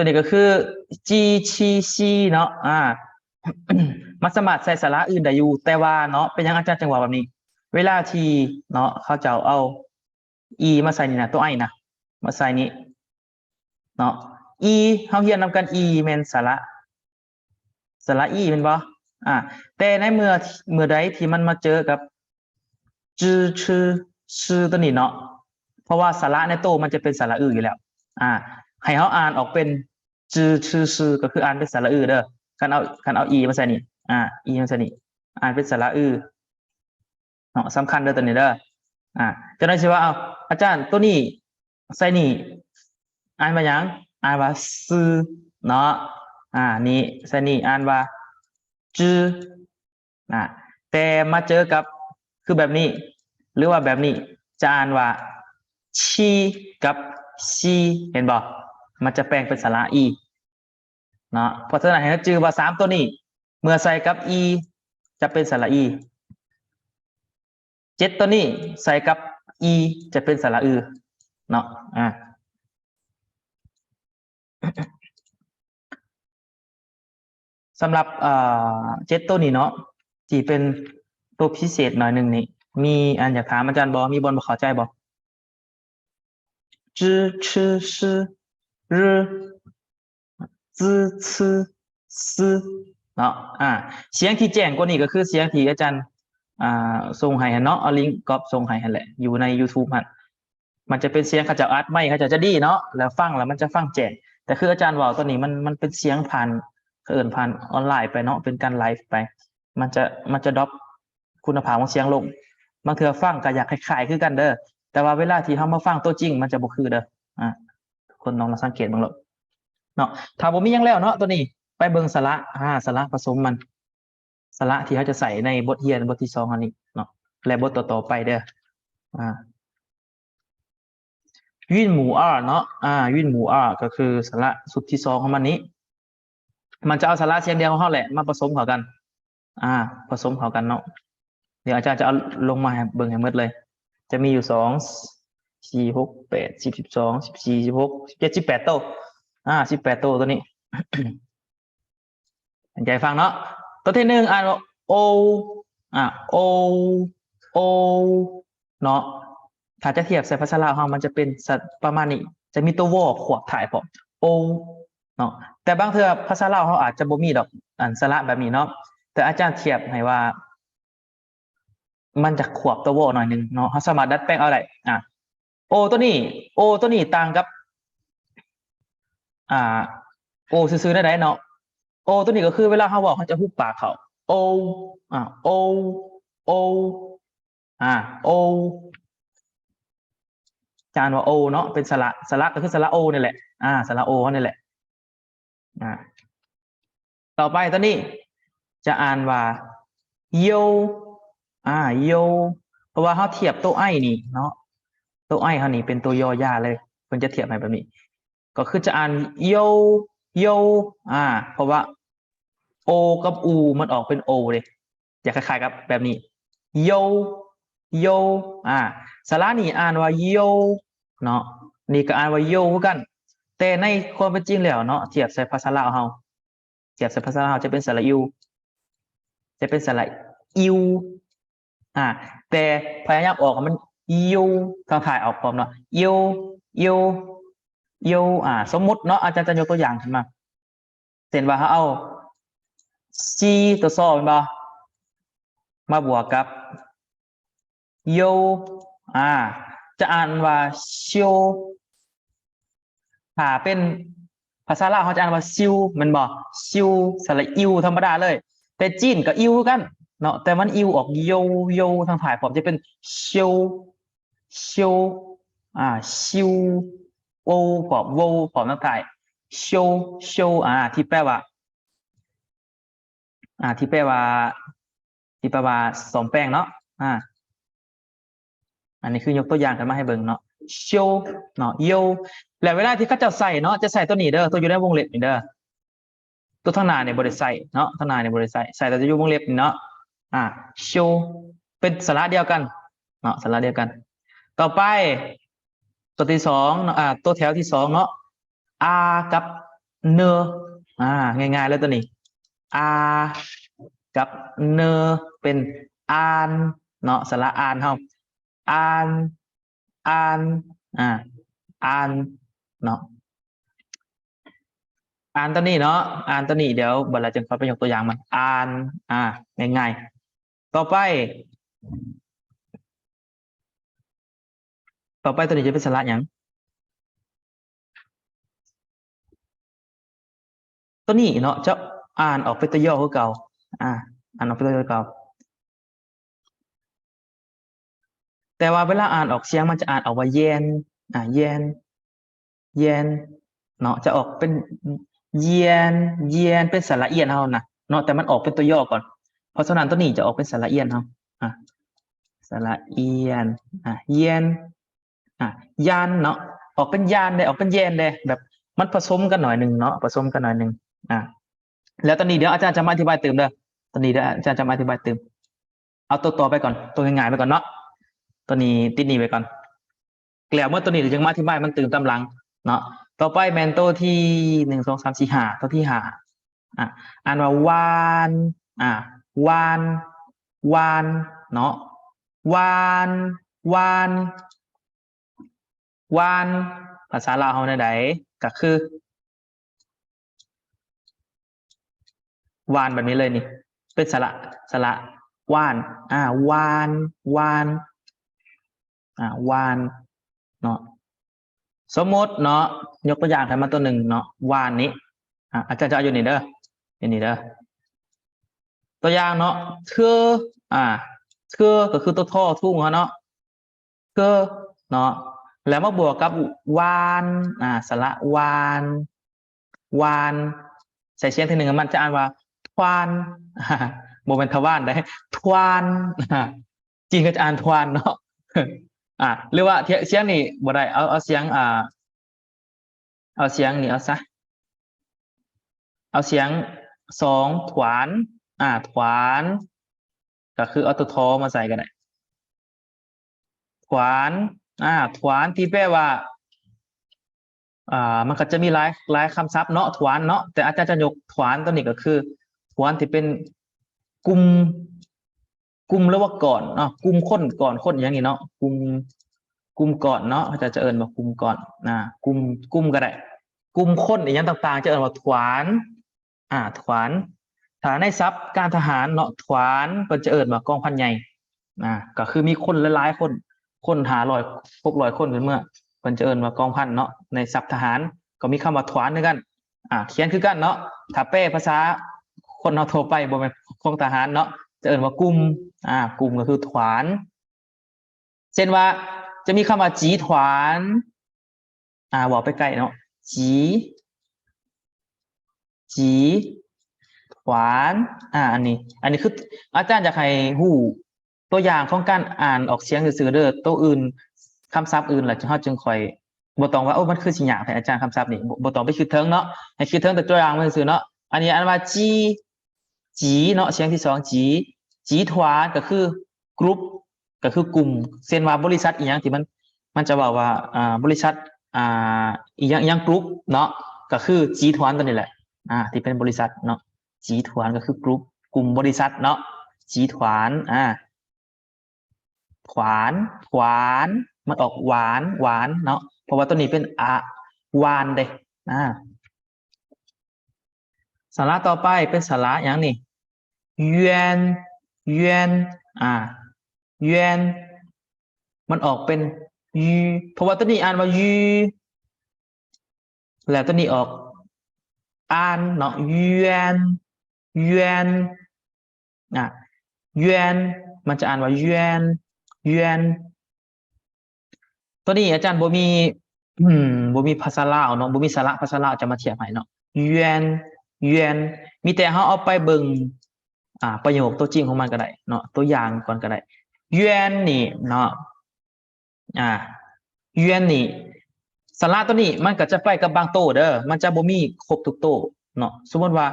ຕົວນີ້ກໍຄື ຈີ ຊີ ຊີ ເນາະ ອາ ມັນສາມາດໃສ່ສະຫຼະອື່ນໄດ້ຢູ່ ແຕ່ວ່າເນາະ ເປັນຫຍັງອາຈານຈຶ່ງເວົ້າແບບນີ້? ເວລາທີ່ເນາະ ເຂົາເຈົ້າເອົາ ອີ ມາໃສ່ນີ້ນະ ຕົວໄອນະ ມາໃສ່ນີ້ເນາະ ອີ ເຮົາຮຽນນຳກັນ ອີ ແມ່ນສະຫຼະ ສະຫຼະອີ ແມ່ນບໍ່? ອາ ແຕ່ໃນເມື່ອ ເມື່ອໃດທີ່ມັນມາເຈີກັບ ຈື ຊື ຊື ຕົວນີ້ເນາະ ເພາະວ່າສະຫຼະໃນໂຕມັນຈະເປັນສະຫຼະອືຢູ່ແລ້ວ ອາ ໃຫ້ເຮົາອ່ານອອກເປັນ ຈື ຊື ຊື ກໍຄືອ່ານເປັນສະຫຼະອືເດີ ຄັນເອົາ ຄັນເອົາ ອີ ມາໃສ່ນີ້ ອາ ອີ ມາໃສ່ນີ້ ອ່ານເປັນສະຫຼະອື ເນາະ ສຳຄັນເດີຕົວນີ້ເດີ ອາ ເຈົ້າໜ້າທີ່ວ່າ ເອົາ ອາຈານ ຕົວນີ້ໃສ່ນີ້ອ່ານວ່າຫຍັງ? ອ່ານວ່າ ຊື ເນາະ ອາ ນີ້ໃສ່ນີ້ອ່ານວ່າ ຈື ນະ ແຕ່ມາເຈີກັບ ຄືແບບນີ້ ຫຼືວ່າແບບນີ້ ຈະອ່ານວ່າ ຊີ ກັບ ຊີ ເຫັນບໍ່? ມັນຈະແປງເປັນສະຫຼະອີ ເນາະ ເພາະສະນັ້ນໃຫ້ເຮົາຈື່ວ່າສາມຕົວນີ້ ເມື່ອໃສ່ກັບອີ ຈະເປັນສະຫຼະອີ ເຈັດຕົວນີ້ໃສ່ກັບອີ ຈະເປັນສະຫຼະອືເນາະ ອາ ສຳລັບ ເອີ ເຈັດຕົວນີ້ເນາະ ທີ່ເປັນຕົວພິເສດໜ້ອຍໜຶ່ງນີ້ ມີອັນຢາກຖາມອາຈານບໍ່? ມີບ່ອນບໍ່ເຂົ້າໃຈບໍ່? ຈື ຊື ຊື ຈື ຊື ຊື ເນາະ ອາ ສຽງທີ່ແຈ້ງກວ່ານີ້ກໍຄືສຽງທີ່ອາຈານ ອ່າ ສົ່ງໃຫ້ຫັ້ນເນາະ ເອົາລິງກອບສົ່ງໃຫ້ຫັ້ນແຫຼະ ຢູ່ໃນ YouTube ຫັ້ນ ມັນຈະເປັນສຽງເຂົາເຈົ້າອັດໄມ ເຂົາເຈົ້າຈະດີເນາະ ແລ້ວຟັງແລ້ວມັນຈະຟັງແຈ້ງ ແຕ່ຄືອາຈານເວົ້າຕອນນີ້ ມັນ ມັນເປັນສຽງຜ່ານ ເຂົາເອີ້ນຜ່ານອອນລາຍໄປເນາະ ເປັນການໄລຟ໌ໄປ ມັນຈະ ມັນຈະດຣອບຄຸນນະພາບຂອງສຽງລົງ ບາງເທື່ອຟັງກໍຢາກຄ້າຍໆຄືກັນເດີ ແຕ່ວ່າເວລາທີ່ເຮົາມາຟັງຕົວຈິງ ມັນຈະບໍ່ຄືເດີ ອາ ທຸກຄົນລອງມາສັງເກດເບິ່ງໂລດເນາະ ຖ້າບໍ່ມີຫຍັງແລ້ວເນາະ ຕົວນີ້ ໄປເບິ່ງສະຫຼະ ອາ ສະຫຼະປະສົມມັນ ສະຫຼະທີ່ເຮົາຈະໃຊ້ໃນບົດຮຽນບົດທີສອງອັນນີ້ເນາະ ແລະ ບົດຕໍ່ໆໄປເດີ ອາ 韻母二 ເນາະ ອາ 韻母二 ກໍຄືສະຫຼະຊຸດທີສອງຂອງມັນນີ້ ມັນຈະເອົາສະຫຼະສຽງດຽວຂອງເຮົາແຫຼະ ມາປະສົມເຂົ້າກັນ ອາ ປະສົມເຂົ້າກັນເນາະ ດຽວອາຈານຈະເອົາລົງມາໃຫ້ເບິ່ງໃຫ້ໝົດເລີຍ ຈະມີຢູ່ສອງ ສີ່ ຫົກ ແປດ ສິບ ສິບສອງ ສິບສີ່ ສິບຫົກ ສິບເຈັດ ສິບແປດໂຕ ອາ ສິບແປດໂຕຕົວນີ້ ຕັ້ງໃຈຟັງເນາະ ຕົວທີໜຶ່ງອ່ານວ່າ ໂອ ອາ ໂອ ໂອ ເນາະ ຖ້າຈະທຽບໃສ່ພາສາລາວເຮົາ ມັນຈະເປັນສະ ປະມານນີ້ ຈະມີຕົວ ວ ຂວບທ້າຍພ້ອມ ໂອ ເນາະ ແຕ່ບາງເທື່ອພາສາລາວເຮົາອາດຈະບໍ່ມີດອກ ອັນສະຫຼະແບບນີ້ເນາະ ແຕ່ອາຈານທຽບໃຫ້ວ່າ ມັນຈະຂວບຕົວ ວ ໜ້ອຍໜຶ່ງເນາະ ເຮົາສາມາດດັດແປງເອົາໄດ້ ອາ ໂອຕົວນີ້ ໂອຕົວນີ້ຕ່າງກັບ ອາ ໂອຊື່ໆແນວໃດເນາະ ໂອຕົວນີ້ກໍຄືເວລາເຮົາເວົ້າ ເຮົາຈະຫຸບປາກເຂົ້າ ໂອ ອາ ໂອ ໂອ ອາ ໂອ ຈະອ່ານວ່າ ໂອ ເນາະ ເປັນສະຫຼະ ສະຫຼະກໍຄືສະຫຼະໂອນີ້ແຫຼະ ອາ ສະຫຼະໂອເຮົານີ້ແຫຼະ ອາ ຕໍ່ໄປຕົວນີ້ຈະອ່ານວ່າ ໂຢ ອາ ໂຢ ເພາະວ່າເຮົາທຽບຕົວໄອນີ້ເນາະ ຕົວໄອເຮົານີ້ເປັນຕົວ ຢ ຢາ ເລີຍ ເພິ່ນຈະທຽບໃຫ້ແບບນີ້ ກໍຄືຈະອ່ານ ໂຢ ໂຢ ອາ ເພາະວ່າ ໂອ ກັບ ອູ ມັນອອກເປັນ ໂອ ເດ້ ຈະຄ້າຍໆກັບແບບນີ້ ໂຢ ໂຢ ອາ ສະຫຼະນີ້ອ່ານວ່າ ໂຢ ເນາະ ນີ້ກໍອ່ານວ່າ ໂຢ ຄືກັນ ແຕ່ໃນຄວາມເປັນຈິງແລ້ວເນາະ ທຽບໃສ່ພາສາລາວເຮົາ ທຽບໃສ່ພາສາລາວເຮົາຈະເປັນສະຫຼະ ອິວ ຈະເປັນສະຫຼະ ອິວ ອາ ແຕ່ພະຍາຍາມອອກໃຫ້ມັນ ໂຢ ທາງທ້າຍອອກພ້ອມເນາະ ໂຢ ໂຢ ໂຢ ອາ ສົມມຸດເນາະ ອາຈານຈະຍົກຕົວຢ່າງຂຶ້ນມາ ເຊັ່ນວ່າເຮົາເອົາ ຊີ ຕົວ ຊ ແມ່ນບໍ່ ມາບວກກັບ ໂຢ ອາ ຈະອ່ານວ່າ ຊິວ ຖ້າເປັນພາສາລາວເຮົາຈະອ່ານວ່າ ຊິວ ແມ່ນບໍ່ ຊິວ ສະຫຼະ ອິວ ທຳມະດາເລີຍ ແຕ່ຈີນກໍ ອິວ ຄືກັນເນາະ ແຕ່ມັນ ອິວ ອອກ ໂຢ ໂຢ ທາງທ້າຍພ້ອມ ຈະເປັນ ຊິວ ຊິວ ອາ ຊິວ ໂອ ພ້ອມ ໂວ ພ້ອມທາງທ້າຍ ໂຊ ໂຊ ອາ ທີ່ແປວ່າ ອາ ທີ່ແປວ່າ ທີ່ແປວ່າສ້ອມແປງເນາະ ອາ ອັນນີ້ຄືຍົກຕົວຢ່າງຂຶ້ນມາໃຫ້ເບິ່ງເນາະ ໂຊ ເນາະ ໂຢ ແລ້ວເວລາທີ່ເຂົາເຈົ້າໃສ່ເນາະ ຈະໃສ່ຕົວນີ້ເດີ ຕົວຢູ່ໃນວົງເລັບນີ້ເດີ ຕົວທາງໜ້ານີ້ບໍ່ໄດ້ໃສ່ເນາະ ທາງໜ້ານີ້ບໍ່ໄດ້ໃສ່ ໃສ່ແຕ່ຢູ່ວົງເລັບນີ້ເນາະ ອາ ໂຊ ເປັນສະຫຼະດຽວກັນເນາະ ສະຫຼະດຽວກັນ ຕໍ່ໄປ ຕົວທີສອງເນາະ ອາ ຕົວແຖວທີສອງເນາະ ອາ ກັບ ເນີ ອາ ງ່າຍໆເລີຍໂຕນີ້ ອາ ກັບ ເນີ ເປັນ ອານ ເນາະ ສະຫຼະ ອານ ເຮົາ ອານ ອານ ອາ ອານ ເນາະ ອານໂຕນີ້ເນາະ ອານໂຕນີ້ ດຽວບັດລະຈຶ່ງຄ່ອຍໄປຍົກຕົວຢ່າງມັນ ອານ ອາ ງ່າຍໆ ຕໍ່ໄປ ຕໍ່ໄປໂຕນີ້ຈະເປັນສະຫຼະຫຍັງ? ໂຕນີ້ເນາະ ຈະອ່ານອອກເປັນຕົວຍໍຄືເກົ່າ ອາ ອ່ານອອກເປັນຕົວຍໍຄືເກົ່າ ແຕ່ວ່າເວລາອ່ານອອກສຽງ ມັນຈະອ່ານອອກວ່າ ແຢນ ອາ ແຢນ ແຢນ ເນາະ ຈະອອກເປັນ ຢຽນ ຢຽນ ເປັນສະຫຼະອຽນເຮົານະເນາະ ແຕ່ມັນອອກເປັນຕົວຍໍກ່ອນ ເພາະສະນັ້ນໂຕນີ້ຈະອອກເປັນສະຫຼະອຽນເຮົາ ອາ ສະຫຼະອຽນ ອາ ຢຽນ ອາ ຢານເນາະ ອອກເປັນຢານແດ່ ອອກເປັນແຢນແດ່ ແບບມັນປະສົມກັນໜ້ອຍໜຶ່ງເນາະ ປະສົມກັນໜ້ອຍໜຶ່ງ ອາ ແລ້ວຕອນນີ້ດຽວອາຈານຈະມາອະທິບາຍຕື່ມເດີ ຕອນນີ້ດຽວອາຈານຈະມາອະທິບາຍຕື່ມ ເອົາໂຕຕໍ່ໄປກ່ອນ ໂຕງ່າຍໆໄປກ່ອນເນາະ ໂຕນີ້ຕິດນີ້ໄວ້ກ່ອນ ແລ້ວເມື່ອໂຕນີ້ແລ້ວຈຶ່ງມາອະທິບາຍມັນຕື່ມຕາມຫຼັງເນາະ ຕໍ່ໄປແມ່ນໂຕທີ ໜຶ່ງ ສອງ ສາມ ສີ່ ຫ້າ ໂຕທີ ຫ້າ ອາ ອ່ານວ່າ ວານ ອາ ວານ ວານ ເນາະ ວານ ວານ ວານ ພາສາລາວເຮົາແນວໃດ? ກະຄື ວານ ແບບນີ້ເລີຍນີ້ ເປັນສະຫຼະ ສະຫຼະ ວານ ອາ ວານ ວານ ອາ ວານ ເນາະ ສົມມຸດເນາະ ຍົກຕົວຢ່າງໃຫ້ມາຕົວໜຶ່ງເນາະ ວານນີ້ ອາ ອາຈານຈະເອົາຢູ່ນີ້ເດີ ຢູ່ນີ້ເດີ ຕົວຢ່າງເນາະ ເທີ ອາ ເທີ ກໍຄືຕົວທໍ ທຸງເຮົາເນາະ ເທີ ເນາະ ແລ້ວມາບວກກັບ ວານ ອາ ສະຫຼະ ວານ ວານ ໃສ່ສຽງທີໜຶ່ງ ມັນຈະອ່ານວ່າ ທວານ ບໍ່ແມ່ນທະວານໃດ ທວານ ຈີນເຂົາຈະອ່ານ ທວານ ເນາະ ອາ ຫຼືວ່າ ທ- ສຽງນີ້ບໍ່ໄດ້ ເອົາ ເອົາສຽງ ອາ ເອົາສຽງນີ້ເອົາຊະ ເອົາສຽງ ສອງ ທວານ ອາ ທວານ ກໍຄືເອົາຕົວທໍມາໃສ່ກໍໄດ້ ທວານ ອາ ທວານ ທີ່ແປວ່າ ອາ ມັນກໍຈະມີຫຼາຍ ຫຼາຍຄຳສັບເນາະ ທວານເນາະ ແຕ່ອາຈານຈະຍົກທວານໂຕນີ້ກໍຄື ທວານທີ່ເປັນກຸ່ມ ກຸ່ມ ຫຼືວ່າກ່ອນເນາະ ກຸ່ມຄົນ ກ່ອນຄົນ ອີ່ຫຍັງນີ້ເນາະ ກຸ່ມ ກຸ່ມກ່ອນເນາະ ເຂົາເຈົ້າຈະເອີ້ນວ່າກຸ່ມກ່ອນ ອາ ກຸ່ມ ກຸ່ມກໍໄດ້ ກຸ່ມຄົນ ອີ່ຫຍັງຕ່າງໆ ຈະເອີ້ນວ່າທວານ ອາ ທວານ ຖ້າໃນສັບການທະຫານເນາະ ທວານ ເພິ່ນຈະເອີ້ນວ່າກອງພັນໃຫຍ່ ອາ ກໍຄືມີຄົນຫຼາຍໆຄົນ ຄົນຫ້າຮ້ອຍ ຫົກຮ້ອຍຄົນຂຶ້ນເມືອ ເພິ່ນຈະເອີ້ນວ່າກອງພັນເນາະ ໃນສັບທະຫານກໍມີຄຳວ່າທວານຄືກັນ ອາ ຂຽນຄືກັນເນາະ ຖ້າແປພາສາຄົນເຮົາທົ່ວໄປ ບໍ່ແມ່ນຂອງທະຫານເນາະ ຈະເອີ້ນວ່າກຸ່ມ ອາ ກຸ່ມກໍຄືທວານ ເຊັ່ນວ່າ ຈະມີຄຳວ່າ ຈີທວານ ອາ ເວົ້າໄປໃກ້ເນາະ ຈີ ຈີທວານ ອາ ອັນນີ້ ອັນນີ້ຄືອາຈານຢາກໃຫ້ຮູ້ຕົວຢ່າງຂອງການອ່ານອອກສຽງຊື່ໆເດີ ໂຕອື່ນ ຄຳສັບອື່ນລະເຮົາຈຶ່ງຄ່ອຍ ບໍ່ຕ້ອງວ່າ ໂອ້ ມັນຄືຊິຍາກແທ້ອາຈານຄຳສັບນີ້ ບໍ່ ບໍ່ຕ້ອງໄປຄິດເຖິງເນາະ ໃຫ້ຄິດເຖິງແຕ່ຕົວຢ່າງມັນຊື່ເນາະ ອັນນີ້ອ່ານວ່າ ຈີ ຈີເນາະ ສຽງທີສອງ ຈີ ຈີທວານ ກໍຄື ກຸ່ມ ກໍຄືກຸ່ມ ເຊັ່ນວ່າບໍລິສັດອີ່ຫຍັງທີ່ມັນ ມັນຈະເວົ້າວ່າ ອາ ບໍລິສັດ ອາ ອີ່ຫຍັງ ອີ່ຫຍັງ ກຸ່ມເນາະ ກໍຄື ຈີທວານ ຕົວນີ້ແຫຼະ ອາ ທີ່ເປັນບໍລິສັດເນາະ ຈີທວານ ກໍຄື ກຸ່ມ ກຸ່ມບໍລິສັດເນາະ ຈີທວານ ອາ ທວານ ທວານ ມັນອອກຫວານ ຫວານເນາະ ເພາະວ່າຕົວນີ້ເປັນ ອະ ຫວານເດ້ ອາ ສະຫຼະຕໍ່ໄປເປັນສະຫຼະຫຍັງນີ້? ຢວນ ຢວນ ອາ ຢວນ ມັນອອກເປັນ ຍ ເພາະວ່າຕົວນີ້ອ່ານວ່າ ຍ ແລ້ວຕົວນີ້ອອກ ອ່ານເນາະ ຢວນ ຢວນ ອາ ຢວນ ມັນຈະອ່ານວ່າ ຢວນ ຢວນ ຕົວນີ້ອາຈານບໍ່ມີ ອືມ ບໍ່ມີພາສາລາວເນາະ ບໍ່ມີສະຫຼະພາສາລາວຈະມາທຽບໃຫ້ເນາະ ຢວນ ຢວນ ມີແຕ່ເຮົາເອົາໄປເບິ່ງ ອາ ປະໂຫຍກຕົວຈິງຂອງມັນກໍໄດ້ເນາະ ຕົວຢ່າງກ່ອນກໍໄດ້ ຢວນນີ້ເນາະ ອາ ຢວນນີ້ ສະຫຼະຕົວນີ້ມັນກໍຈະໄປກັບບາງໂຕເດີ ມັນຈະບໍ່ມີຄົບທຸກໂຕເນາະ ສົມມຸດວ່າ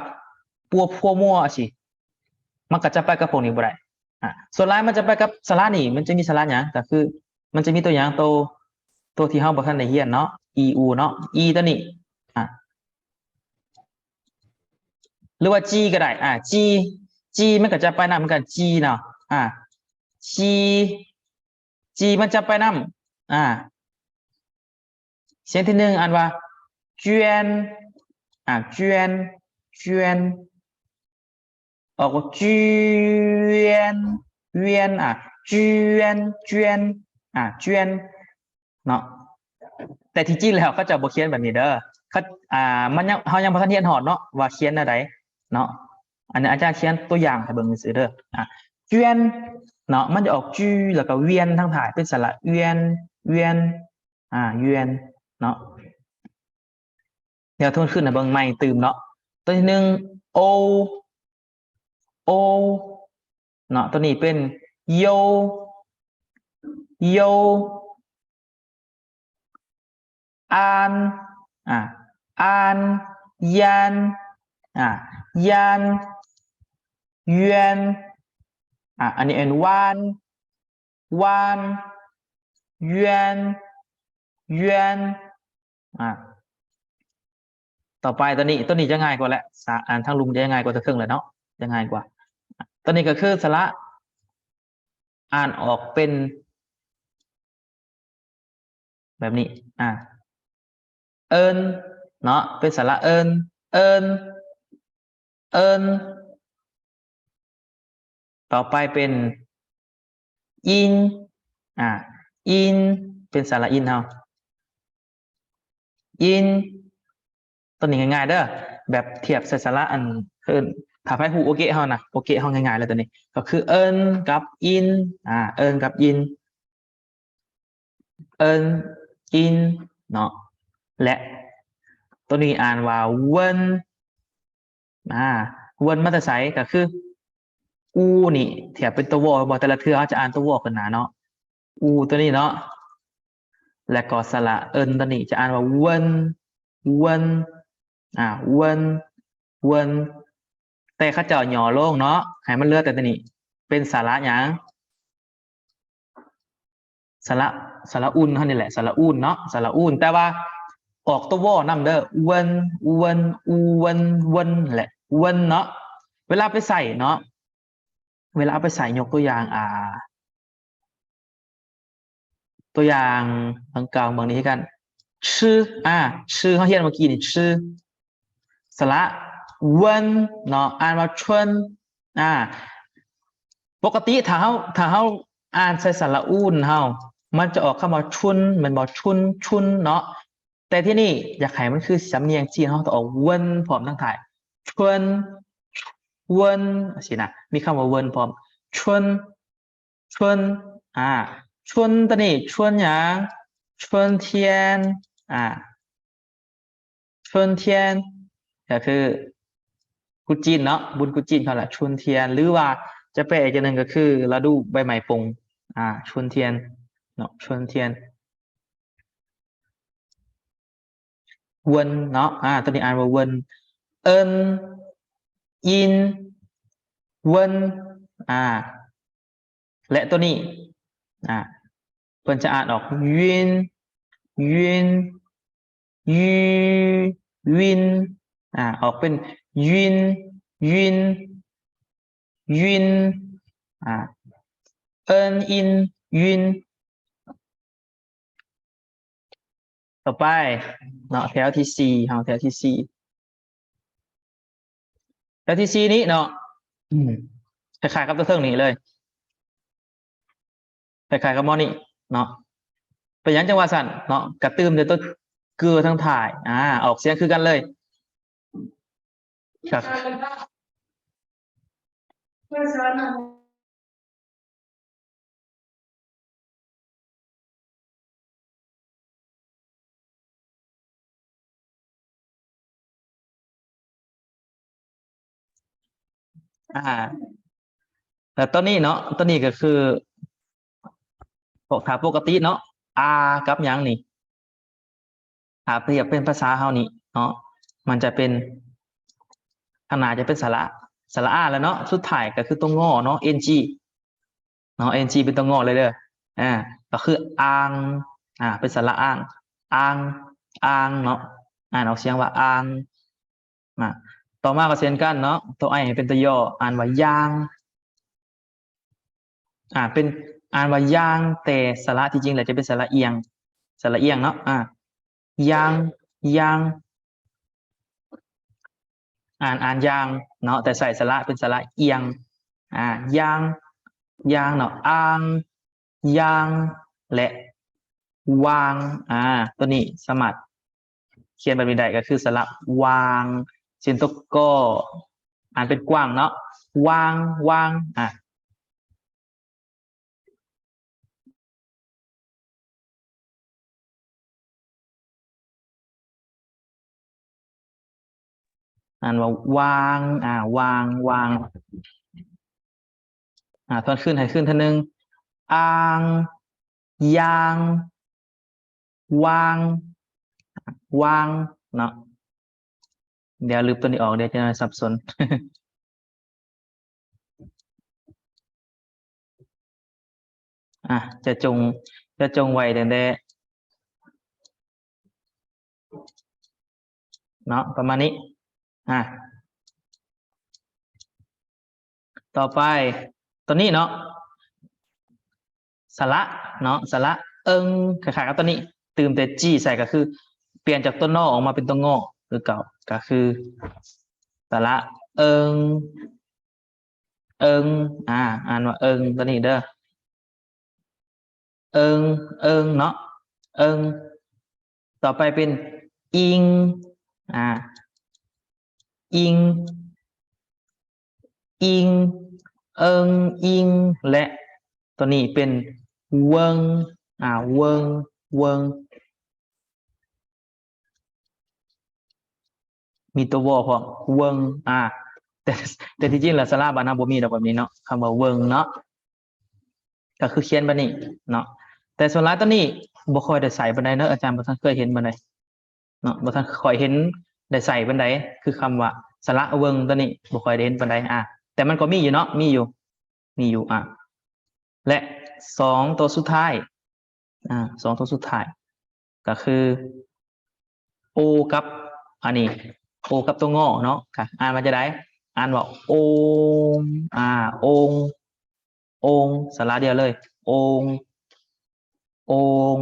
ປົວ ພົວ ມົວ ຈັ່ງຊີ້ ມັນກໍຈະໄປກັບພວກນີ້ບໍ່ໄດ້ ອາ ສ່ວນຫຼາຍມັນຈະໄປກັບສະຫຼະນີ້ ມັນຈະມີສະຫຼະຫຍັງ ກໍຄືມັນຈະມີຕົວຢ່າງໂຕ ໂຕທີ່ເຮົາບໍ່ທັນໄດ້ຮຽນເນາະ ອີ ອູ ເນາະ ອີ ຕົວນີ້ ອາ ຫຼືວ່າຈີກໍໄດ້ ອາ ຈີ ຈີມັນກໍຈັບປາຍນ້ຳເໝືອນກັນ ຈີເນາະ ອາ ຈີ ຈີມັນຈັບປາຍນ້ຳ ອາ ສຽງທີໜຶ່ງອ່ານວ່າ ຈວຽນ ອາ ຈວຽນ ຈວຽນ ອອກວ່າ ຈວຽນ ວຽນ ອາ ຈວຽນ ຈວຽນ ອາ ຈວຽນ ເນາະ ແຕ່ທີ່ຈິງແລ້ວເຂົາເຈົ້າບໍ່ຂຽນແບບນີ້ເດີ ເຂົາ ອາ ມັນຍັງ ເຮົາຍັງບໍ່ທັນຮຽນຮອດເນາະ ວ່າຂຽນແນວໃດເນາະ ອັນນີ້ອາຈານຂຽນຕົວຢ່າງໃຫ້ເບິ່ງຊື່ໆເດີ ອາ ຈວຽນ ເນາະ ມັນຈະອອກ ຈື ແລ້ວກໍ ວຽນ ທາງທ້າຍ ເປັນສະຫຼະ ອຽນ ວຽນ ອາ ຍວຽນ ເນາະ. ດຽວທວນຄືນໃຫ້ເບິ່ງໃໝ່ຕື່ມເນາະ ຕົວທີໜຶ່ງ ໂອ ໂອ ເນາະ ຕົວນີ້ເປັນ ໂຢ ໂຢ ອານ ອາ ອານ ຍານ ອາ ຍານ ຍວນ ອາ ອັນນີ້ເອີ້ນ ວານ ວານ ຍວນ ຍວນ ອາ ຕໍ່ໄປຕົວນີ້ ຕົວນີ້ຈະງ່າຍກວ່າແຫຼະ ສະ ອ່ານທາງລຸ່ມຈະງ່າຍກວ່າຕົວເທິງແຫຼະເນາະ ຈະງ່າຍກວ່າ ຕົວນີ້ກໍຄືສະຫຼະ ອ່ານອອກເປັນແບບນີ້ ອາ ເອີ້ນ ເນາະ ເປັນສະຫຼະເອີ້ນ ເອີ້ນ ເອີ້ນ ຕໍ່ໄປເປັນ ອິນ ອາ ອິນ ເປັນສະຫຼະອິນເຮົາ ອິນ ຕົວນີ້ງ່າຍໆເດີ ແບບທຽບໃສ່ສະຫຼະ ອັນ ເອີ້ນ ຖ້າໃຜຮູ້ໂອເກະເຮົານະ ໂອເກະເຮົາງ່າຍໆເລີຍ ຕົວນີ້ກໍຄືເອີ້ນກັບອິນ ອາ ເອີ້ນກັບອິນ ເອີ້ນ ອິນ ເນາະ ແລະ ຕົວນີ້ອ່ານວ່າ ເວີນ ອາ ເວີນ ມາແຕ່ໃສ ກໍຄື ອູ ນີ້ ທຽບເປັນຕົວ ວໍ ແຕ່ລະເທື່ອເຮົາຈະອ່ານຕົວ ວໍ ຂຶ້ນໜ້າເນາະ ອູ ຕົວນີ້ເນາະ ແລະກໍສະຫຼະເອີ້ນຕົວນີ້ຈະອ່ານວ່າ ເວີນ ເວີນ ອາ ເວີນ ເວີນ ແຕ່ເຂົາເຈົ້າຫຍໍ້ລົງເນາະ ໃຫ້ມັນເຫຼືອແຕ່ຕົວນີ້ ເປັນສະຫຼະຫຍັງ? ສະຫຼະ ສະຫຼະອຸ່ນເຮົານີ້ແຫຼະ ສະຫຼະອຸ່ນເນາະ ສະຫຼະອຸ່ນ ແຕ່ວ່າອອກຕົວ ວໍ ນຳເດີ ເວີນ ເວີນ ອູ ເວີນ ເວີນ ແຫຼະ ເວີນ ເນາະ ເວລາໄປໃຊ້ເນາະ ເວລາເອົາໄປໃຊ້ ຍົກຕົວຢ່າງ ອ່າ ຕົວຢ່າງດັ່ງກ່າວເບິ່ງນີ້ຄືກັນ ຊື ອາ ຊື ເຮົາຮຽນເມື່ອກີ້ນີ້ ຊື ສະຫຼະ ເວີນ ເນາະ ອ່ານວ່າ ຊວນ ອາ ປົກກະຕິຖ້າເຮົາ ຖ້າເຮົາອ່ານໃສ່ສະຫຼະອູນເຮົາ ມັນຈະອອກຄຳວ່າ ຊຸນ ແມ່ນບໍ່? ຊຸນ ຊຸນ ເນາະ ແຕ່ທີ່ນີ້ຢາກໃຫ້ມັນຄືສຳນຽງຈີນ ເຮົາຕ້ອງອອກ ເວີນ ພ້ອມທັງທ້າຍ ຊວນ ເວີນ ຊີ້ນະ ມີຄຳວ່າ ເວີນ ພ້ອມ ຊວນ ຊວນ ອາ ຊວນ ຕົວນີ້ ຊວນຫຍັງ? ຊວນທຽນ ອາ ຊວນທຽນ ກໍຄືກຸດຈີນເນາະ ບຸນກຸດຈີນເຂົາລະ ຊວນທຽນ ຫຼືວ່າຈະແປອີກຢ່າງໜຶ່ງກໍຄືລະດູໃບໄມ້ປົ່ງ ອາ ຊວນທຽນເນາະ ຊວນທຽນ ເວິນເນາະ ອາ ຕົວນີ້ອ່ານວ່າເວິນ ເອິນ ອິນ ເວິນ ອາ ແລະ ຕົວນີ້ ອາ ເພິ່ນຈະອ່ານອອກ ຍືນ ຍືນ ຍື ວິນ ອາ ອອກເປັນ ຍືນ ຍືນ ຍືນ ອາ ເອິນ ອິນ ຍືນ. ຕໍ່ໄປເນາະ ແຖວທີສີ່ ເຮົາ ແຖວທີສີ່ ແຖວທີສີ່ນີ້ເນາະ ອືມ ຄ້າຍໆກັບຕົວເທິງນີ້ເລີຍ ຄ້າຍໆກັບໝໍນີ້ເນາະ ເປັນຫຍັງຈັ່ງວ່າຊັ້ນເນາະ ກະຕື່ມແຕ່ຕົວ ເກືອ ທາງທ້າຍ ອາ ອອກສຽງຄືກັນເລີຍ ຄັກ ອາ ແລ້ວຕົວນີ້ເນາະ ຕົວນີ້ກໍຄື ພວກ ຖ້າປົກກະຕິເນາະ ອາ ກັບຫຍັງນີ້ ຖ້າປຽບເປັນພາສາເຮົານີ້ເນາະ ມັນຈະເປັນ ຂ້າງໜ້າຈະເປັນສະຫຼະ ສະຫຼະອາແລ້ວເນາະ ສຸດທ້າຍກໍຄືຕົວງໍເນາະ ເອັນຈີ ເນາະ ເອັນຈີເປັນຕົວງໍເລີຍເດີ ອາ ກໍຄື ອາງ ອາ ເປັນສະຫຼະອາງ ອາງ ອາງເນາະ ອ່ານອອກສຽງວ່າ ອາງ ນະ ຕໍ່ມາກໍເຊັ່ນກັນເນາະ ຕົວ I ໃຫ້ເປັນຕົວຍໍ ອ່ານວ່າຢ່າງ ອ່າ ເປັນ ອ່ານວ່າຢ່າງ ແຕ່ສະຫຼະທີ່ຈິງແລ້ວຈະເປັນສະຫຼະອຽງ ສະຫຼະອຽງເນາະ ອ່າ ຢ່າງ ຢ່າງ ອ່ານ ອ່ານຢ່າງເນາະ ແຕ່ໃສ່ສະຫຼະເປັນສະຫຼະອຽງ ອ່າ ຢ່າງ ຢ່າງເນາະ ອ່າງ ຢ່າງ ແລະ ຫວ່າງ ອ່າ ຕົວນີ້ສາມາດຂຽນແບບນີ້ໄດ້ ກໍຄືສະຫຼະຫວ່າງ ເຊັ່ນຕົວ ກໍ ອ່ານເປັນກວ້າງເນາະ ຫວ່າງ ຫວ່າງ ອ່າ ອ່ານວ່າຫວ່າງ ອ່າ ຫວ່າງ ຫວ່າງ ອ່າ ທວນຄືນ ໃຫ້ຄືນເທື່ອໜຶ່ງ ອ່າງ ຢ່າງ ຫວ່າງ ຫວ່າງ ເນາະ ດຽວລຶບຕົວນີ້ອອກ ດຽວຈະໜ້ອຍສັບສົນ. ອ່ະ ຈະຈົ່ງ ຈະຈົ່ງໄວ້ຕັ້ງແຕ່ ເນາະ ປະມານນີ້ ອ່ະ ຕໍ່ໄປ ຕົວນີ້ເນາະ ສະຫຼະເນາະ ສະຫຼະເອິງ ຄ້າຍໆກັບຕົວນີ້ ຕື່ມແຕ່ຈີໃສ່ ກໍຄືປ່ຽນຈາກຕົວນໍອອກມາເປັນຕົວງໍຄືເກົ່າ ກໍຄືສະຫຼະເອິງ ເອິງ ອ່າ ອ່ານວ່າເອິງ ຕົວນີ້ເດີ ເອິງ ເອິງເນາະ ເອິງ ຕໍ່ໄປເປັນ ອີງ ອ່າ ອີງ ອີງ ເອິງ ອີງ ແລະ ຕົວນີ້ເປັນ ເວີງ ອ່າ ເວີງ ເວີງ ມີຕົວ ວ ພ້ອມ ເວີງ ອ່າ ແຕ່ ແຕ່ທີ່ຈິງແລ້ວສະຫຼະບ້ານເຮົາບໍ່ມີດອກແບບນີ້ເນາະ ຄຳວ່າເວີງເນາະ ກໍຄືຂຽນແບບນີ້ເນາະ ແຕ່ສ່ວນຫຼາຍຕອນນີ້ບໍ່ຄ່ອຍໄດ້ໃຊ້ປານໃດເນາະ ອາຈານບໍ່ທັນເຄີຍເຫັນປານໃດເນາະ ບໍ່ທັນຄ່ອຍເຫັນໄດ້ໃຊ້ປານໃດ ຄືຄຳວ່າສະຫຼະເວີງ ຕອນນີ້ບໍ່ຄ່ອຍໄດ້ເຫັນປານໃດ ອ່າ ແຕ່ມັນກໍມີຢູ່ເນາະ ມີຢູ່ ມີຢູ່ ອ່າ ແລະ ສອງຕົວສຸດທ້າຍ ອ່າ ສອງຕົວສຸດທ້າຍ ກໍຄື ໂອ ກັບ ອັນນີ້ ໂອ ກັບຕົວງໍເນາະ ກໍອ່ານວ່າຈັ່ງໃດ? ອ່ານວ່າ ໂອງ ອ່າ ໂອງ ໂອງ ສະຫຼະດຽວເລີຍ ໂອງ ໂອງ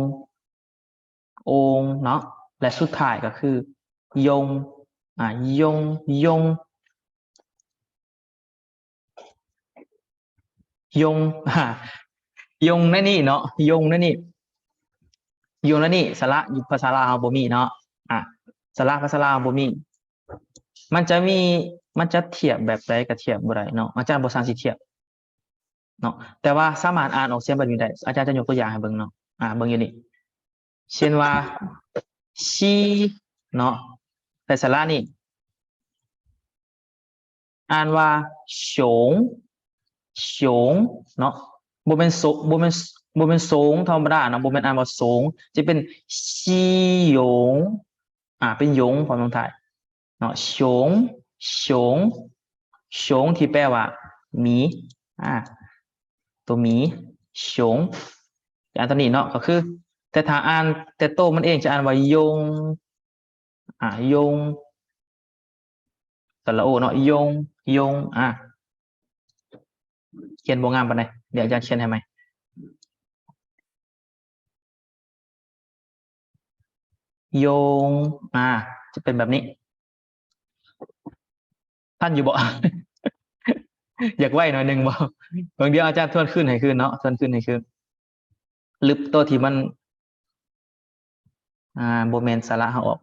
ໂອງເນາະ ແລະ ສຸດທ້າຍກໍຄື ຍົງ ອ່າ ຍົງ ຍົງ ຍົງ ອ່າ ຍົງໃນນີ້ເນາະ ຍົງໃນນີ້ ຍົງໃນນີ້ ສະຫຼະຢູ່ພາສາລາວເຮົາບໍ່ມີເນາະ ອ່າ ສະຫຼະພາສາລາວເຮົາບໍ່ມີ ມັນຈະມີ ມັນຈະທຽບແບບໃດກໍທຽບບໍ່ໄດ້ເນາະ ອາຈານບໍ່ຊ່າງຊິທຽບ ເນາະ ແຕ່ວ່າສາມາດອ່ານອອກສຽງແບບນີ້ໄດ້ ອາຈານຈະຍົກຕົວຢ່າງໃຫ້ເບິ່ງເນາະ ອ່າ ເບິ່ງຢູ່ນີ້ ເຊັ່ນວ່າ ຊີ ເນາະ ແຕ່ສະຫຼະນີ້ ອ່ານວ່າ ໂສງ ໂສງ ເນາະ ບໍ່ແມ່ນໂສ ບໍ່ແມ່ນ ບໍ່ແມ່ນໂສງທຳມະດາເນາະ ບໍ່ແມ່ນອ່ານວ່າໂສງ ຈະເປັນ ຊີ ໂຢງ ອ່າ ເປັນ ໂຢງ ພ້ອມລົງທ້າຍ ເນາະ ໂສງ ໂສງ ໂສງ ທີ່ແປວ່າໝີ ອ່າ ຕົວໝີ ໂສງ ອັນຕົວນີ້ເນາະ ກໍຄື ແຕ່ຖ້າອ່ານແຕ່ໂຕມັນເອງຈະອ່ານວ່າ ຍົງ ອ່າ ຍົງ ສະຫຼະໂອເນາະ ຍົງ ຍົງ ອ່າ ຂຽນບໍ່ງາມປານໃດ ດຽວອາຈານຂຽນໃຫ້ໃໝ່ ໂຢງ ອ່າ ຈະເປັນແບບນີ້ ທັນຢູ່ບໍ່? ຢາກໄວໜ້ອຍໜຶ່ງບໍ່? ເບິ່ງ ດຽວອາຈານທວນຄືນໃຫ້ຄືນເນາະ ທວນຄືນໃຫ້ຄືນ ລຶບໂຕທີ່ມັນ ອ່າ ບໍ່ແມ່ນສະຫຼະເຮົາອອກ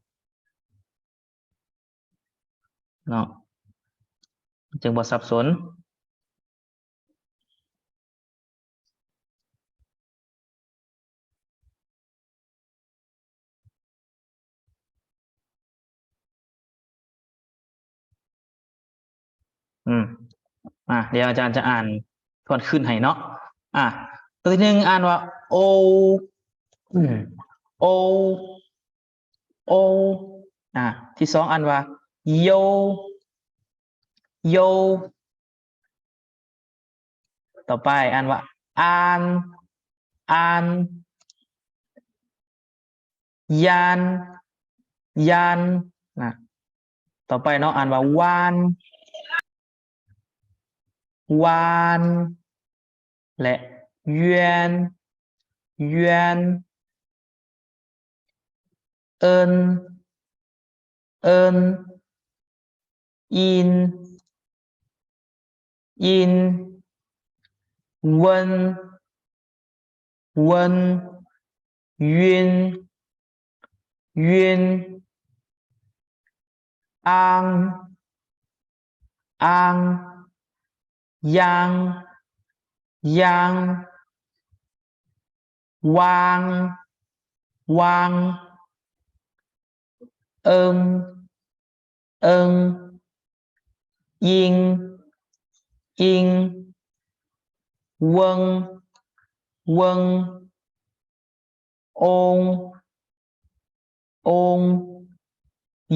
ເນາະ ຈຶ່ງບໍ່ສັບສົນ ອືມ ອ່າ ດຽວອາຈານຈະອ່ານທວນຄືນໃຫ້ເນາະ ອ່າ ຕົວທີໜຶ່ງອ່ານວ່າ ໂອ ອືມ ໂອ ໂອ ອ່າ ທີສອງອ່ານວ່າ ໂຢ ໂຢ ຕໍ່ໄປອ່ານວ່າ ອ່ານ ອ່ານ ຢ້ານ ຢ້ານ ນະ ຕໍ່ໄປເນາະ ອ່ານວ່າ ຫວານ ຫວານ ແລະ ຢວນ ຢວນ ເອີ້ນ ເອີ້ນ ອີນ ອີນ ເວີນ ເວີນ ຍຽນ ຍຽນ ອາງ ອາງ ຢາງ ຢາງ ວາງ ວາງ ເອີງ ເອີງ ອີງ ອີງ ເວີງ ເວີງ ໂອງ ໂອງ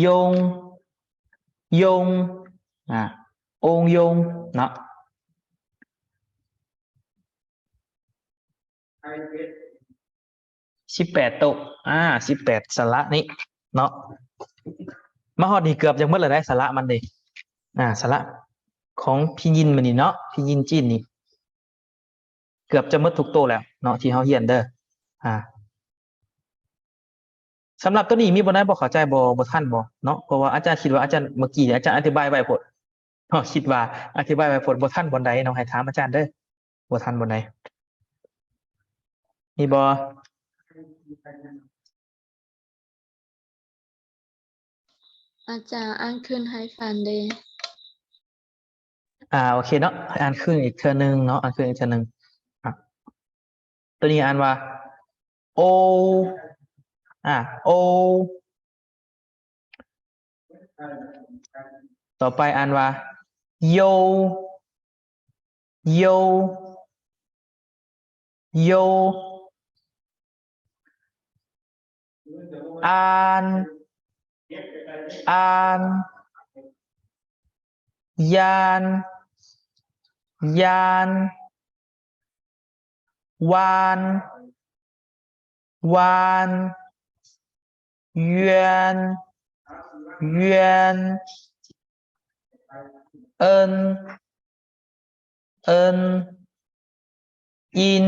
ໂຢງ ໂຢງ ອາ ໂອງໂຢງເນາະ. ສິບແປດໂຕະ ອາ ສິບແປດສະຫຼະນີ້ເນາະ. ມາຮອດນີ້ເກືອບຈະໝົດແລ້ວໄດ໋ ສະຫຼະມັນເດ ອາ ສະຫຼະຂອງພິຢິນມັນນີ້ເນາະ ພິຢິນຈີນນີ້ ເກືອບຈະໝົດທຸກໂຕແລ້ວເນາະ ທີ່ເຮົາຮຽນເດີ. ອາ ສຳລັບໂຕນີ້ມີບ່ອນໃດບໍ່ເຂົ້າໃຈບໍ່ ບໍ່ທັນບໍ່ເນາະ? ເພາະວ່າອາຈານຄິດວ່າອາຈານ ເມື່ອກີ້ອາຈານອະທິບາຍໄວໂພດເນາະ ຄິດວ່າອະທິບາຍໄວໂພດ ບໍ່ທັນບ່ອນໃດເນາະ ໃຫ້ຖາມອາຈານເດີ ບໍ່ທັນບ່ອນໃດ ມີບໍ່? ອາຈານ ອ່ານຄືນໃຫ້ຟັງເດ້. ອາ ໂອເຄເນາະ ອ່ານຄືນອີກເທື່ອໜຶ່ງເນາະ ອ່ານຄືນອີກເທື່ອໜຶ່ງ. ອາ ໂຕນີ້ອ່ານວ່າ ໂອ ອາ ໂອ. ຕໍ່ໄປອ່ານວ່າ ໂຢ ໂຢ ໂຢ. ອ່ານ ອ່ານ ຢານ ຢານ ວານ ວານ ຢວນ ຢວນ ເອີ້ນ ເອີ້ນ ອີນ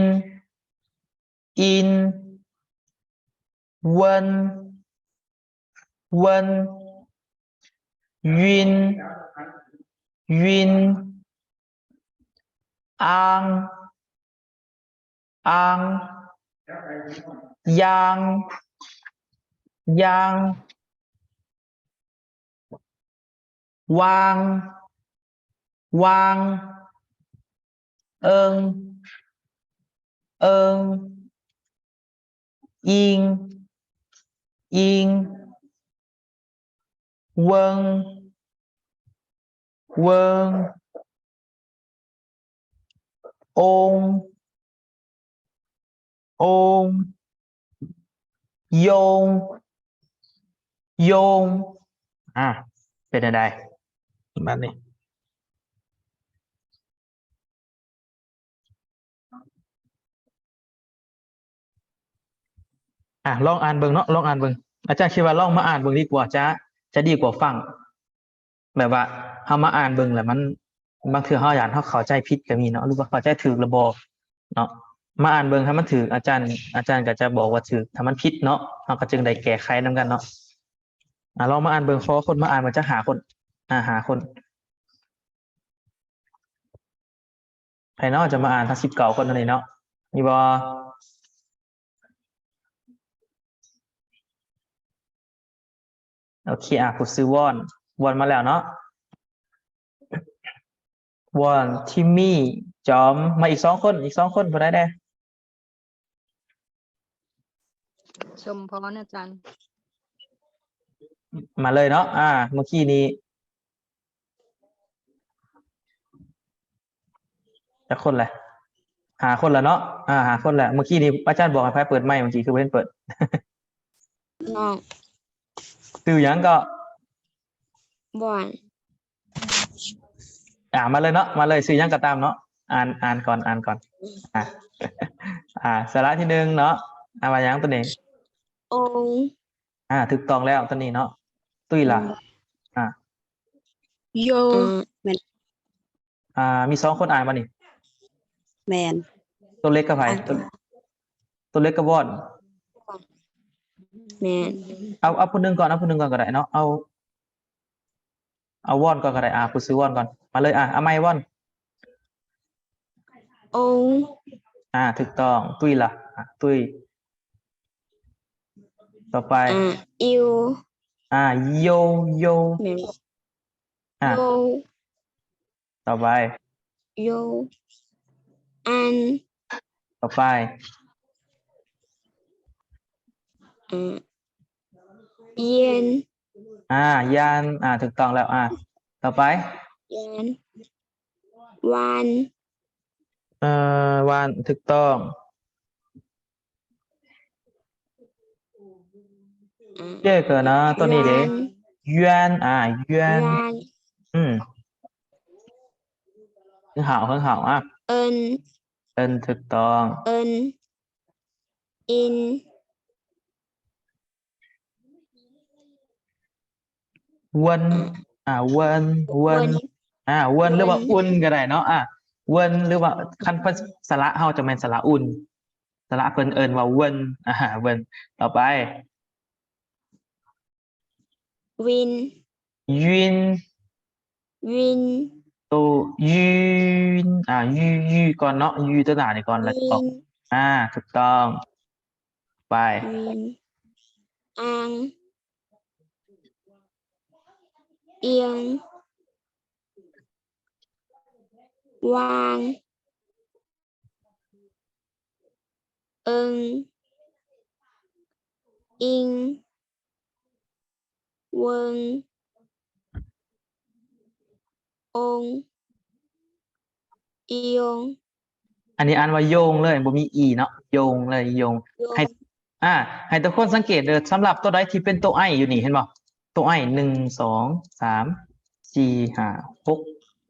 ອີນ ເວີນ ເວີນ ວິນ ວິນ ອາງ ອາງ ຢາງ ຢາງ ວາງ ວາງ ເອີງ ເອີງ ອີງ ອີງ ເວີງ ເວີງ ໂອງ ໂອງ ໂຢງ ໂຢງ. ອາ ເປັນແນວໃດບາດນີ້? ອາ ລອງອ່ານເບິ່ງເນາະ ລອງອ່ານເບິ່ງ. ອາຈານຄິດວ່າລອງມາອ່ານເບິ່ງດີກວ່າ ຈະ ຈະດີກວ່າຟັງ. ແບບວ່າເຮົາມາອ່ານເບິ່ງແລ້ວມັນ ບາງເທື່ອເຮົາຢ້ານເຮົາເຂົ້າໃຈຜິດກໍມີເນາະ ຫຼືວ່າເຂົ້າໃຈຖືກຫຼືບໍ່ເນາະ. ມາອ່ານເບິ່ງໃຫ້ມັນຖືກ ອາຈານ ອາຈານກໍຈະບອກວ່າຖືກ ຖ້າມັນຜິດເນາະ ເຮົາກໍຈຶ່ງໄດ້ແກ້ໄຂນຳກັນເນາະ. ອາ ລອງມາອ່ານເບິ່ງ ຂໍຄົນມາອ່ານເບິ່ງຈັກຫ້າຄົນ. ອາ ຫ້າຄົນ. ໃຜເນາະຈະມາອ່ານທັງສິບເກົ້າຄົນນີ້ເນາະ ມີບໍ່? ໂອເຄ ອາ ຜູ້ຊື່ວອນ ວອນມາແລ້ວເນາະ ວອນ ທິມມີ ຈອມ ມາອີກສອງຄົນ ອີກສອງຄົນ ຜູ້ໃດແດ່? ສົມພອນ ອາຈານ ມາເລີຍເນາະ. ອາ ເມື່ອກີ້ນີ້ຈັກຄົນແຫຼະ? ຫ້າຄົນແລ້ວເນາະ. ອາ ຫ້າຄົນແລ້ວ. ເມື່ອກີ້ນີ້ອາຈານບອກໃຫ້ໃຜເປີດໄມ ເມື່ອກີ້ຄືບໍ່ເຫັນເປີດ? ນ້ອງ ຊື່ຫຍັງເກາະ? ບ່ອນ. ອາ ມາເລີຍເນາະ ມາເລີຍ ຊື່ຫຍັງກໍຕາມເນາະ. ອ່ານ ອ່ານກ່ອນ ອ່ານກ່ອນ. ອາ ອາ ສະຫຼະທີໜຶ່ງເນາະ ອ່ານວ່າຫຍັງໂຕນີ້? ໂອງ. ອາ ຖືກຕ້ອງແລ້ວໂຕນີ້ເນາະ. ຕຸ້ຍລະ? ອືມ. ອາ โย อืม แม่น อ่า มีสองคนอ่านบ่นี่ แม่น โตเล็กกับไผ อ่าน โต โตเล็กกับวอน แม่น เอา เอาผู้หนึ่งก่อน เอาผู้หนึ่งก่อนก็ได้เนาะ เอา เอาวอนก่อนก็ได้ อ่า ผู้ชื่อวอนก่อน มาเลย อ่า เอาใหม่วอน โอ อ่า ถูกต้อง ตุ้ยล่ะ อ่า ตุ้ย ต่อไป อ่า อิว อ่า โย โย แม่น อ่า โย ต่อไป โย อัน ต่อไป อ่า เย็น อ่า ยาน อ่า ถูกต้องแล้ว อ่า ต่อไป ยาน วาน เอ่อ วาน ถูกต้อง อ่า เย้ เกิดนะ ตัวนี้เด้ ยาน ยวน อ่า ยวน ยาน อืม 很好 很好 อ่ะ เอิน เอิน ถูกต้อง เอิน อิน เวิน อ่า เวิน เวิน เวิน อ่า เวิน หรือว่า เวิน อุ่นก็ได้เนาะ อ่า เวิน หรือว่า คันเพิ่นสระ เฮาจะแม่นสระอุ่น สระเพิ่นเอิ้นว่า เวิน อ่า เวิน ต่อไป วิน ยุน วิน โต ยุน อ่า ยู ยูก่อนเนาะ ยูตัวหน้านี่ก่อน แล้วก็ วิน อ่า ถูกต้อง ไป วิน อัง เอียง วาง เอิง อิง เวิง อง อียง อันนี้อ่านว่าโยงเลย บ่มีอีเนาะ โยงเลย โยง โยง ให้ อ่า ให้ทุกคนสังเกตเด้อ สำหรับตัวใดที่เป็นตัวไออยู่นี่ เห็นบ่ ตัวไอ หนึ่ง สอง สาม สี่ ห้า หก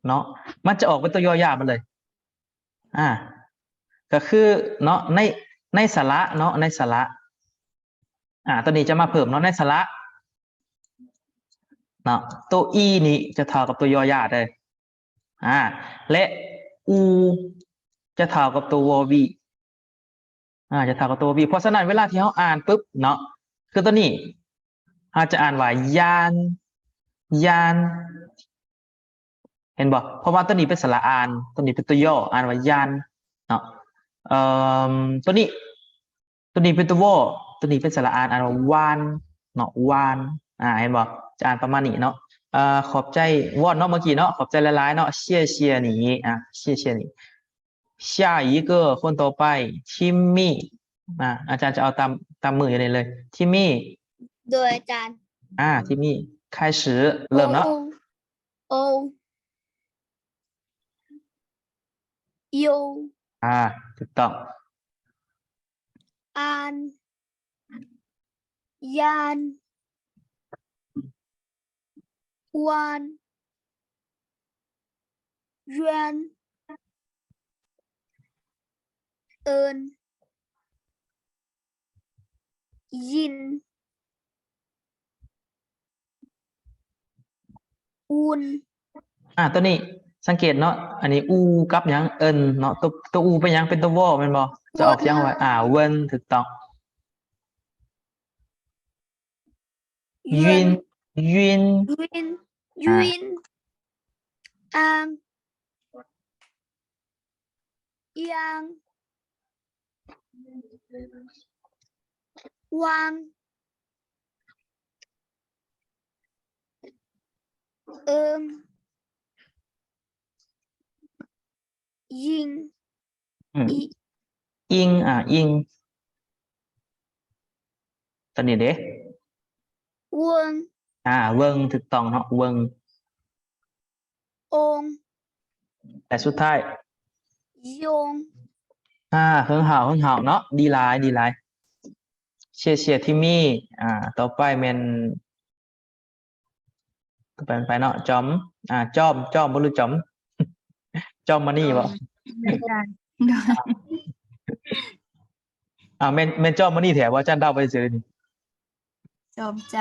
เนาะ มันจะออกเป็นตัวยอหญ้ามาเลย อ่า ก็คือเนาะ ใน ในสระเนาะ ในสระ อ่า ตัวนี้จะมาเพิ่มเนาะ ในสระเนาะ ตัวอีนี่จะเท่ากับตัวยอหญ้าเด้อ อ่า และอูจะเท่ากับตัววอวี อ่า จะเท่ากับตัววอวี เพราะฉะนั้นเวลาที่เฮาอ่านปุ๊บเนาะ คือตัวนี้ เฮาจะอ่านว่ายาน ยาน เห็นบ่ เพราะว่าตัวนี้เป็นสระอ่าน ตัวนี้เป็นตัวยอ อ่านว่ายานเนาะ เอ่อ ตัวนี้ ตัวนี้เป็นตัววอ ตัวนี้เป็นสระอ่าน อ่านว่าวานเนาะ วาน อ่า เห็นบ่ จะอ่านประมาณนี้เนาะ เอ่อ ขอบใจวอนเนาะ เมื่อกี้เนาะ ขอบใจหลายๆเนาะ 谢谢你 อ่า 谢谢你 下一个 คนต่อไป ทิมมี่ อ่า อาจารย์จะเอาตาม ตามมืออยู่นี่เลย ทิมมี่ โดยอาจารย์ อ่า ทิมมี่ 开始 เริ่มเนาะ โอ โอ โย อ่า ถูกต้อง อาน ยาน ວານ ຍວນ ເອິນ ຍິນ ອູນ ອ່າ ຕົວນີ້ສັງເກດເນາະ ອັນນີ້ອູກັບຫຍັງ ເອິນເນາະ ຕົວ ຕົວອູເປັນຫຍັງ ເປັນຕົວວໍແມ່ນບໍ່ ຈະອອກສຽງວ່າ ອ່າ ເວິນ ຖືກຕ້ອງ. ຍວນ ຍວນ ຍວນ ຍວນ ອ່າ ອາງ ອຽງ ວາງ ເອີງ ຍິງ ອືມ ອີ ອິງ ອ່າ ອິງ ຕົວນີ້ເດ້ ເວິງ ອ່າ ເວິງ ຖືກຕ້ອງເນາະ ເວິງ ໂອງ ແລະ ສຸດທ້າຍ ຍົງ ອ່າ ເຫິງຫາວ ເຫິງຫາວເນາະ ດີຫຼາຍ ດີຫຼາຍ ເຊຍເຊຍ ທິມມີ່ ອ່າ ຕໍ່ໄປແມ່ນ ໄປ ໄປເນາະ ຈອມ ອ່າ ຈອມ ຈອມບໍ່ ຫຼື ຈອມ ຈອມມະນີບໍ່? ອາຈານ ໂດຍ ອ່າ ແມ່ນ ແມ່ນຈອມມະນີແທ້ບໍ່? ອາຈານເດົາໄປຊື່ນີ້ ຈອມໃຈ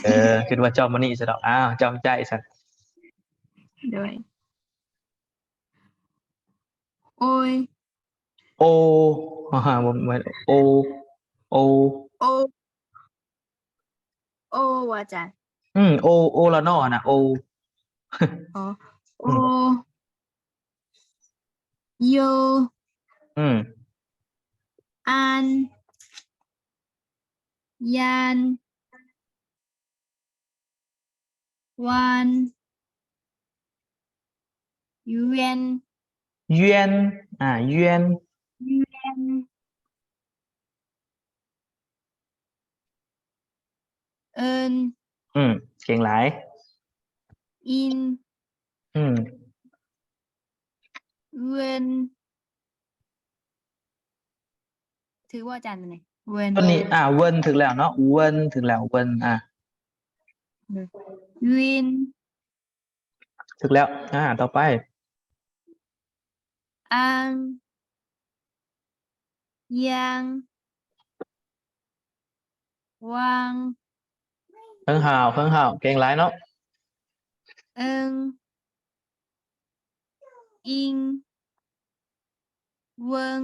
ເອີ ຄິດວ່າຈອມມະນີຊະດອກ ອ້າວ ຈອມໃຈຊັ້ນ ໂດຍ ໂອຍ ໂອ ບໍ່ແມ່ນ ໂອ ໂອ ໂອ ໂອ ວ່າຈັ່ງ ອືມ ໂອ ໂອລະນໍ ນະ ໂອ ອໍ ໂອ ອືມ ໂຍ ອືມ ອານ ຍານ ວານ ຢວນ ຢວນ ອາ ຢວນ ຢວນ ເອິນ ອືມ ເກັ່ງຫຼາຍ ອິນ ອືມ ເວິນ ຖືກບໍ່ອາຈານຕົວນີ້? ເວິນ ຕົວນີ້ ອາ ເວິນ ຖືກແລ້ວເນາະ ເວິນ ຖືກແລ້ວ ເວິນ ອາ ວິນ ຖືກແລ້ວ ອາ ຕໍ່ໄປ ອາງ ຢາງ ວາງ ເຫິງຫາວ ເຫິງຫາວ ເກັ່ງຫຼາຍເນາະ ເອິງ ອິງ ເວິງ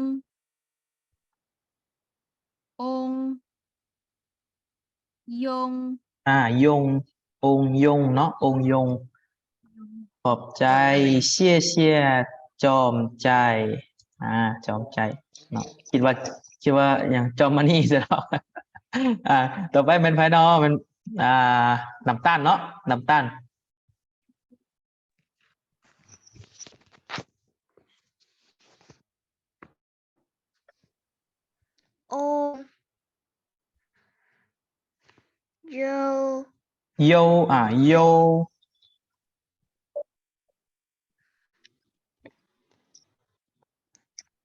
ອົງ ຍົງ ອາ ຍົງ ອົງຍົງເນາະ ອົງຍົງ ຂອບໃຈ ໂດຍ ເຊຍເຊຍ ຈອມໃຈ ອາ ຈອມໃຈເນາະ ຄິດວ່າ ຄິດວ່າຫຍັງ ຈອມມະນີຊະເນາະ ອາ ຕໍ່ໄປແມ່ນໃຜເນາະ ແມ່ນ ອາ ນ້ຳຕານເນາະ ນ້ຳຕານ. ໂອ ໂຍ ໂຍ ອາ ໂຍ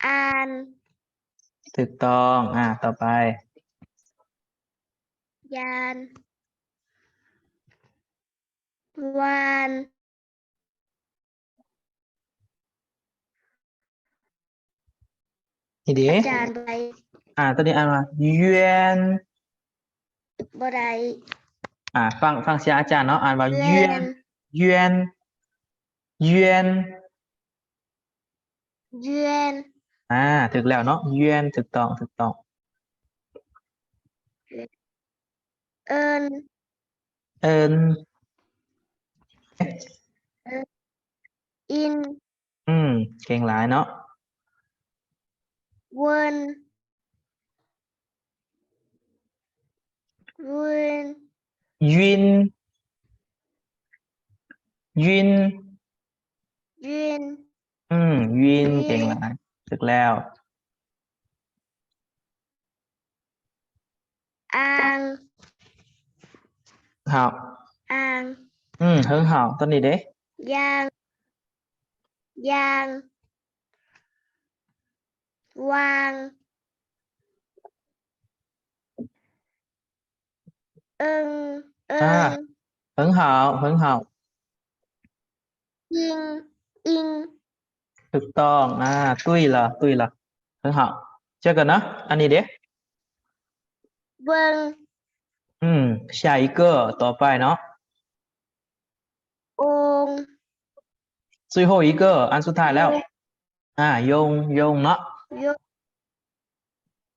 ອານ ຖືກຕ້ອງ ອາ ຕໍ່ໄປ ຢານ ວານ ນີ້ເດ ອາຈານ ບໍ່ໄດ້ ອາ ຕົວນີ້ອ່ານວ່າ ຢວນ ບໍ່ໄດ້ ອາ ຟັງ ຟັງສຽງອາຈານເນາະ ອ່ານວ່າ ຢວນ ຢວນ ຢວນ ຢວນ ຢວນ ອາ ຖືກແລ້ວເນາະ ຢວນ ຖືກຕ້ອງ ຖືກຕ້ອງ ເອິນ ເອິນ ເອີ ອິນ ອືມ ເກັ່ງຫຼາຍເນາະ ເວິນ ເວິນ ວິນ ວິນ ວິນ ອືມ ວິນ ວິນ ເກັ່ງຫຼາຍ ຖືກແລ້ວ ອາງ ຫາວ ອາງ ອືມ ເຫິງຫາວ ຕົວນີ້ເດ ຢາງ ຢາງ ວາງ ເອີງ ເອີງ ອ່າ ເຫິງຫາວ ເຫິງຫາວ ອີງ ອີງ ຖືກຕ້ອງ ອ່າ ຕຸ້ຍລະ ຕຸ້ຍລະ ເຫິງຫາວ ເຈີກັນນະ ອັນນີ້ເດ ເບິ່ງ ອືມ 下一个 ຕໍ່ໄປເນາະ ໂອງ 最后一个 ອັນສຸດທ້າຍແລ້ວ ໂອງ ອ່າ ຢົງ ຢົງເນາະ ຢົງ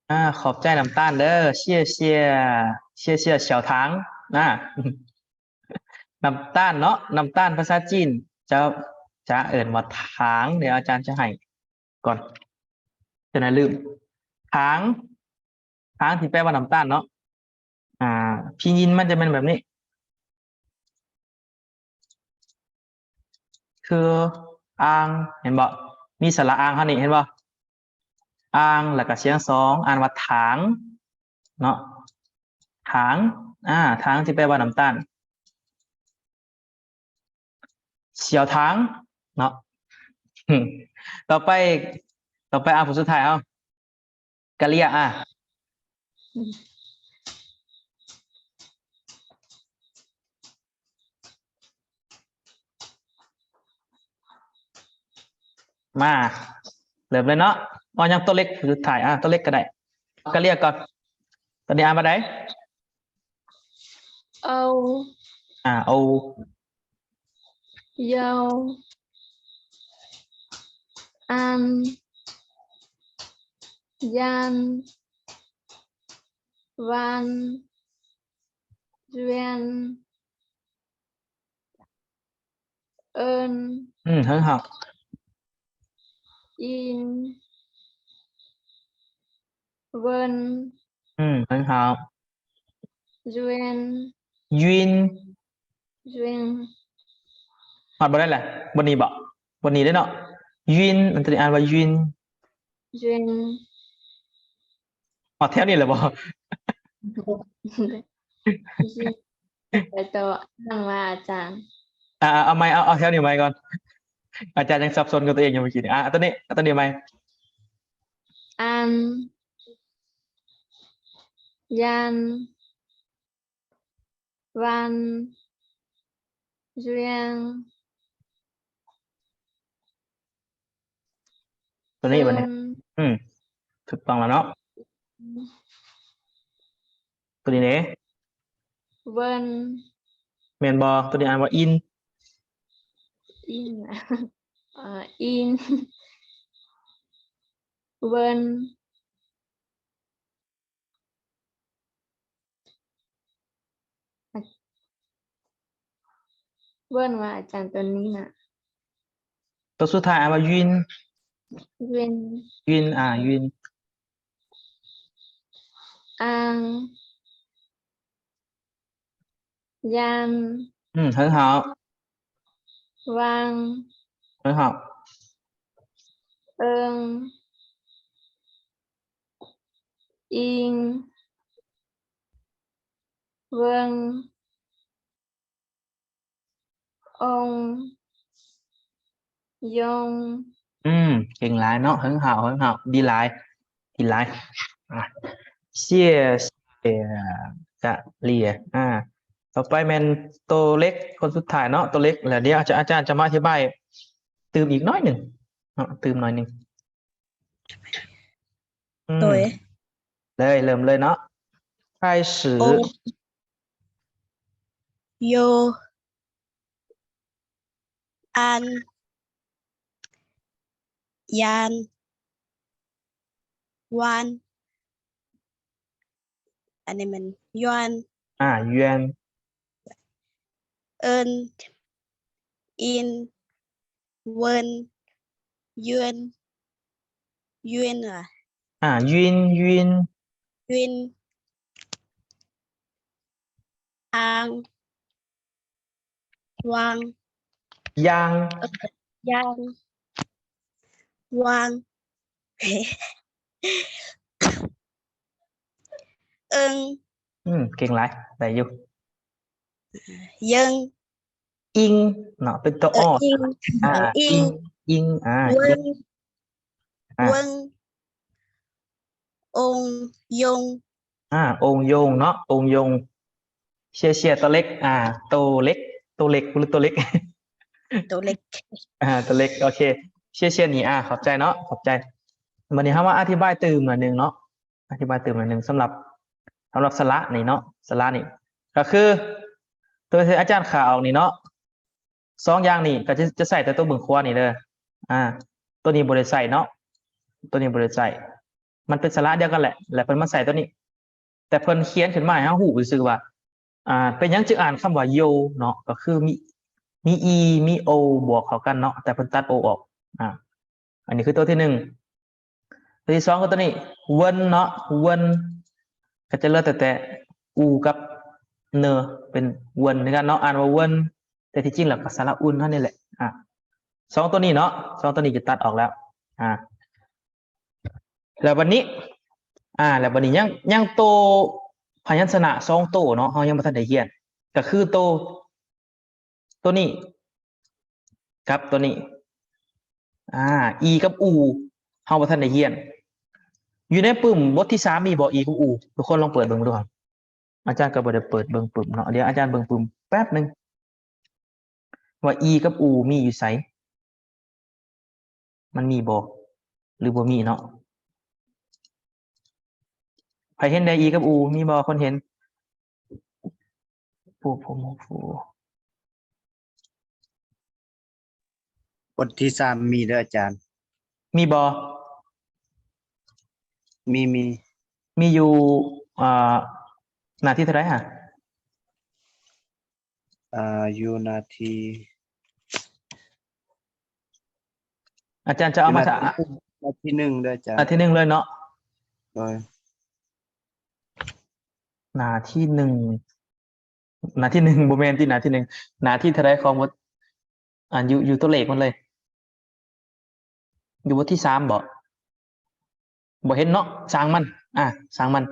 ອ່າ ຂອບໃຈນ້ຳຕານເດີ 谢谢 谢谢小糖 ອ່າ ນ້ຳຕານເນາະ ນ້ຳຕານພາສາຈີນ ຈະ ຈະເອີ້ນວ່າຖາງ ດຽວອາຈານຈະໃຫ້ກ່ອນ ຈະໄດ້ລືມ ຖາງ ຖາງທີ່ແປວ່ານ້ຳຕານເນາະ ອ່າ ພິຍິນມັນຈະແມ່ນແບບນີ້ ຄື ອາງ ເຫັນບໍ່ ມີສະຫຼະອາງເຮົານີ້ ເຫັນບໍ່ ອາງ ແລ້ວກະສຽງສອງ ອ່ານວ່າຖາງເນາະ ຖາງ ອ່າ ຖາງທີ່ແປວ່ານ້ຳຕານ ສຽວຖາງເນາະ ຕໍ່ໄປ ຕໍ່ໄປ ອ່າ ຜູ້ສຸດທ້າຍເຮົາ ກະເລຍ ອ່າ ມາ ເລີ່ມເລີຍເນາະ ເອົາຫຍັງຕົວເລັກສຸດທ້າຍ ອ່າ ຕົວເລັກກໍໄດ້ ເອົາກະເລຍກ່ອນ ຕົວນີ້ອ່ານວ່າໃດ? ໂອ ອ່າ ໂອ ເຍົາ ອັນ ຢັນ ວັນ ເຢັນ ເອິນ ອືມ ເຫິງເຫົາ ອິນ ເວິນ ອືມ ເຫິງເຫົາ ຍວຽນ ຍວຽນ ຍວຽນ ຮອດບ່ອນໃດລະ? ບ່ອນນີ້ບໍ? ບ່ອນນີ້ເດ້ເນາະ ຍວຽນ ອັນຕົວນີ້ອ່ານວ່າ ຍວຽນ ຍວຽນ ຮອດແຖວນີ້ແລ້ວບໍ? ໄປຕໍ່ ອ່ານວ່າອາຈານ ອ່າ ເອົາໃໝ່ ເອົາ ເອົາແຖວນີ້ໃໝ່ກ່ອນ ອາຈານຍັງສັບສົນກັບຕົວເອງຢູ່ເມື່ອກີ້ນີ້ ອ່າ ເອົາຕົວນີ້ ເອົາຕົວນີ້ໃໝ່ ອັນ ຢັນ ວັນ ເຢັນ ຕົວນີ້ບັດນີ້ ອືມ ຖືກຕ້ອງແລ້ວເນາະ ຕົວນີ້ເດ້ ເວິນ ແມ່ນບໍ່? ຕົວນີ້ອ່ານວ່າ ອິນ ອິນ ເອີ ອິນ ເວິນ ເວີນວ່າອາຈານຕົວນີ້ນະ ຕົວສຸດທ້າຍອ່ານວ່າ ຍວຽນ ຍວຽນ ຍວຽນ ອ່າ ຍວຽນ ອັນ ຢັນ ອືມ ເຫິງເຫົາ ວັນ ເຫິງເຫົາ ເອິງ ອິງ ເວິງ ອົງ ຍົງ ອືມ ເກັ່ງຫຼາຍເນາະ ເຫິງເຫົາ ເຫິງເຫົາ ດີຫຼາຍ ດີຫຼາຍ ອ່າ ເຊຍເຊຍ ຈະເລຍ ອ່າ ຕໍ່ໄປແມ່ນໂຕເລັກ ຄົນສຸດທ້າຍເນາະ ໂຕເລັກ ແລ້ວດຽວອາຈານ ອາຈານຈະມາອະທິບາຍຕື່ມອີກໜ້ອຍໜຶ່ງເນາະ ຕື່ມໜ້ອຍໜຶ່ງ ອືມ ໂດຍ ເລີຍ ເລີ່ມເລີຍເນາະ ໄຄສື ໂອ ໂຍ ອັນ ຢັນ ວັນ ອັນນີ້ແມ່ນ ຍວນ ອ່າ ຍວນ ເອິນ ອິນ ເວິນ ຍວນ ຍວນ ອ່າ ຍວິນ ຍວິນ ຍວິນ ອາງ ວາງ ຢາງ ເອີ ຢາງ ວາງ ເອິງ ອືມ ເກັ່ງຫຼາຍ ໄດ້ຢູ່ ເຢິງ ອິງເນາະ ເປັນຕົວ ເອີ ອໍ ອິງ ອ່າ ອິງ ອິງ ອ່າ ເວິງ ອ່າ ເວິງ ອົງ ຍົງ ອ່າ ອົງຍົງເນາະ ອົງຍົງ ເຊຍເຊຍ ໂຕເລັກ ອ່າ ໂຕເລັກ ໂຕເລັກ ຫຼື ໂຕເລັກ ໂຕເລັກ ອ່າ ໂຕເລັກ ໂອເຄ ເຊຍເຊຍ ນີ້ ອ່າ ຂອບໃຈເນາະ ຂອບໃຈ ບັດນີ້ເຮົາມາອະທິບາຍຕື່ມໜ້ອຍໜຶ່ງເນາະ ອະທິບາຍຕື່ມໜ້ອຍໜຶ່ງ ສຳລັບ ສຳລັບສະຫຼະນີ້ເນາະ ສະຫຼະນີ້ ກໍຄື ໂຕທີ່ອາຈານຂ້າອອກນີ້ເນາະ ສອງຢ່າງນີ້ກໍຈະ ຈະໃຊ້ແຕ່ໂຕເບື້ອງຂວານີ້ເດີ ອ່າ ໂຕນີ້ບໍ່ໄດ້ໃຊ້ເນາະ ໂຕນີ້ບໍ່ໄດ້ໃຊ້ ມັນເປັນສະຫຼະດຽວກັນແຫຼະ ແລ້ວເພິ່ນມາໃຊ້ໂຕນີ້ ແຕ່ເພິ່ນຂຽນຂຶ້ນມາໃຫ້ເຮົາຮູ້ຊື່ໆວ່າ ອ່າ ເປັນຫຍັງຈຶ່ງອ່ານຄຳວ່າໂຢເນາະ ກໍຄືມີ ມີອີ ມີໂອບວກເຂົ້າກັນເນາະ ແຕ່ເພິ່ນຕັດໂອອອກ ອ່າ ອັນນີ້ຄືໂຕທີໜຶ່ງ ໂຕທີສອງຄືໂຕນີ້ ເວິນເນາະ ເວິນ ກໍຈະເຫຼືອແຕ່ ແຕ່ອູກັບເນີ ເປັນເວີນຄືກັນເນາະ ອ່ານວ່າເວີນ ແຕ່ທີ່ຈິງແລ້ວກໍສະຫຼະອຸ່ນເຮົານີ້ແຫຼະ ອ່າ ສອງໂຕນີ້ເນາະ ສອງໂຕນີ້ຈະຕັດອອກແລ້ວ ອ່າ ແລ້ວບັດນີ້ ອ່າ ແລ້ວບັດນີ້ຍັງ ຍັງໂຕພະຍັນຊະນະສອງໂຕເນາະ ເຮົາຍັງບໍ່ທັນໄດ້ຮຽນ ກໍຄືໂຕ ໂຕນີ້ກັບໂຕນີ້ ອ່າ ອີກັບອູ ເຮົາບໍ່ທັນໄດ້ຮຽນ ຢູ່ໃນປຶ້ມບົດທີສາມມີບໍ່ ອີກັບອູ? ທຸກຄົນລອງເປີດເບິ່ງເບິ່ງດູ ອາຈານກໍບໍ່ໄດ້ເປີດເບິ່ງປຶ້ມເນາະ ດຽວອາຈານເບິ່ງປຶ້ມແປັບໜຶ່ງ ວ່າອີກັບອູມີຢູ່ໃສ? ມັນມີບໍ່ ຫຼືບໍ່ມີເນາະ? ໃຜເຫັນແດ່ ອີກັບອູ ມີບໍ່ຄົນເຫັນ? ຜູ້ ຜູ້ ຜູ້ ບົດທີສາມມີເດີອາຈານ. ມີບໍ່? ມີ ມີ. ມີຢູ່ ເອີ ໜ້າທີເທົ່າໃດຫະ? ເອີ ຢູ່ໜ້າທີ ອາຈານຈະເອົາມາ ໜ້າທີ ໜ້າທີໜຶ່ງເດີອາຈານ. ໜ້າທີໜຶ່ງເລີຍເນາະ. ໂດຍ. ໜ້າທີໜຶ່ງ ໜ້າທີໜຶ່ງ ບໍ່ແມ່ນຕິ ໜ້າທີໜຶ່ງ ໜ້າທີເທົ່າໃດຂອງບົດ ອັນ ຢູ່ ຢູ່ຕົວເລກມັນເລີຍ ຢູ່ບົດທີສາມບໍ? ບໍ່ເຫັນເນາະ ຊ່າງມັນ ອາ ຊ່າງມັນ.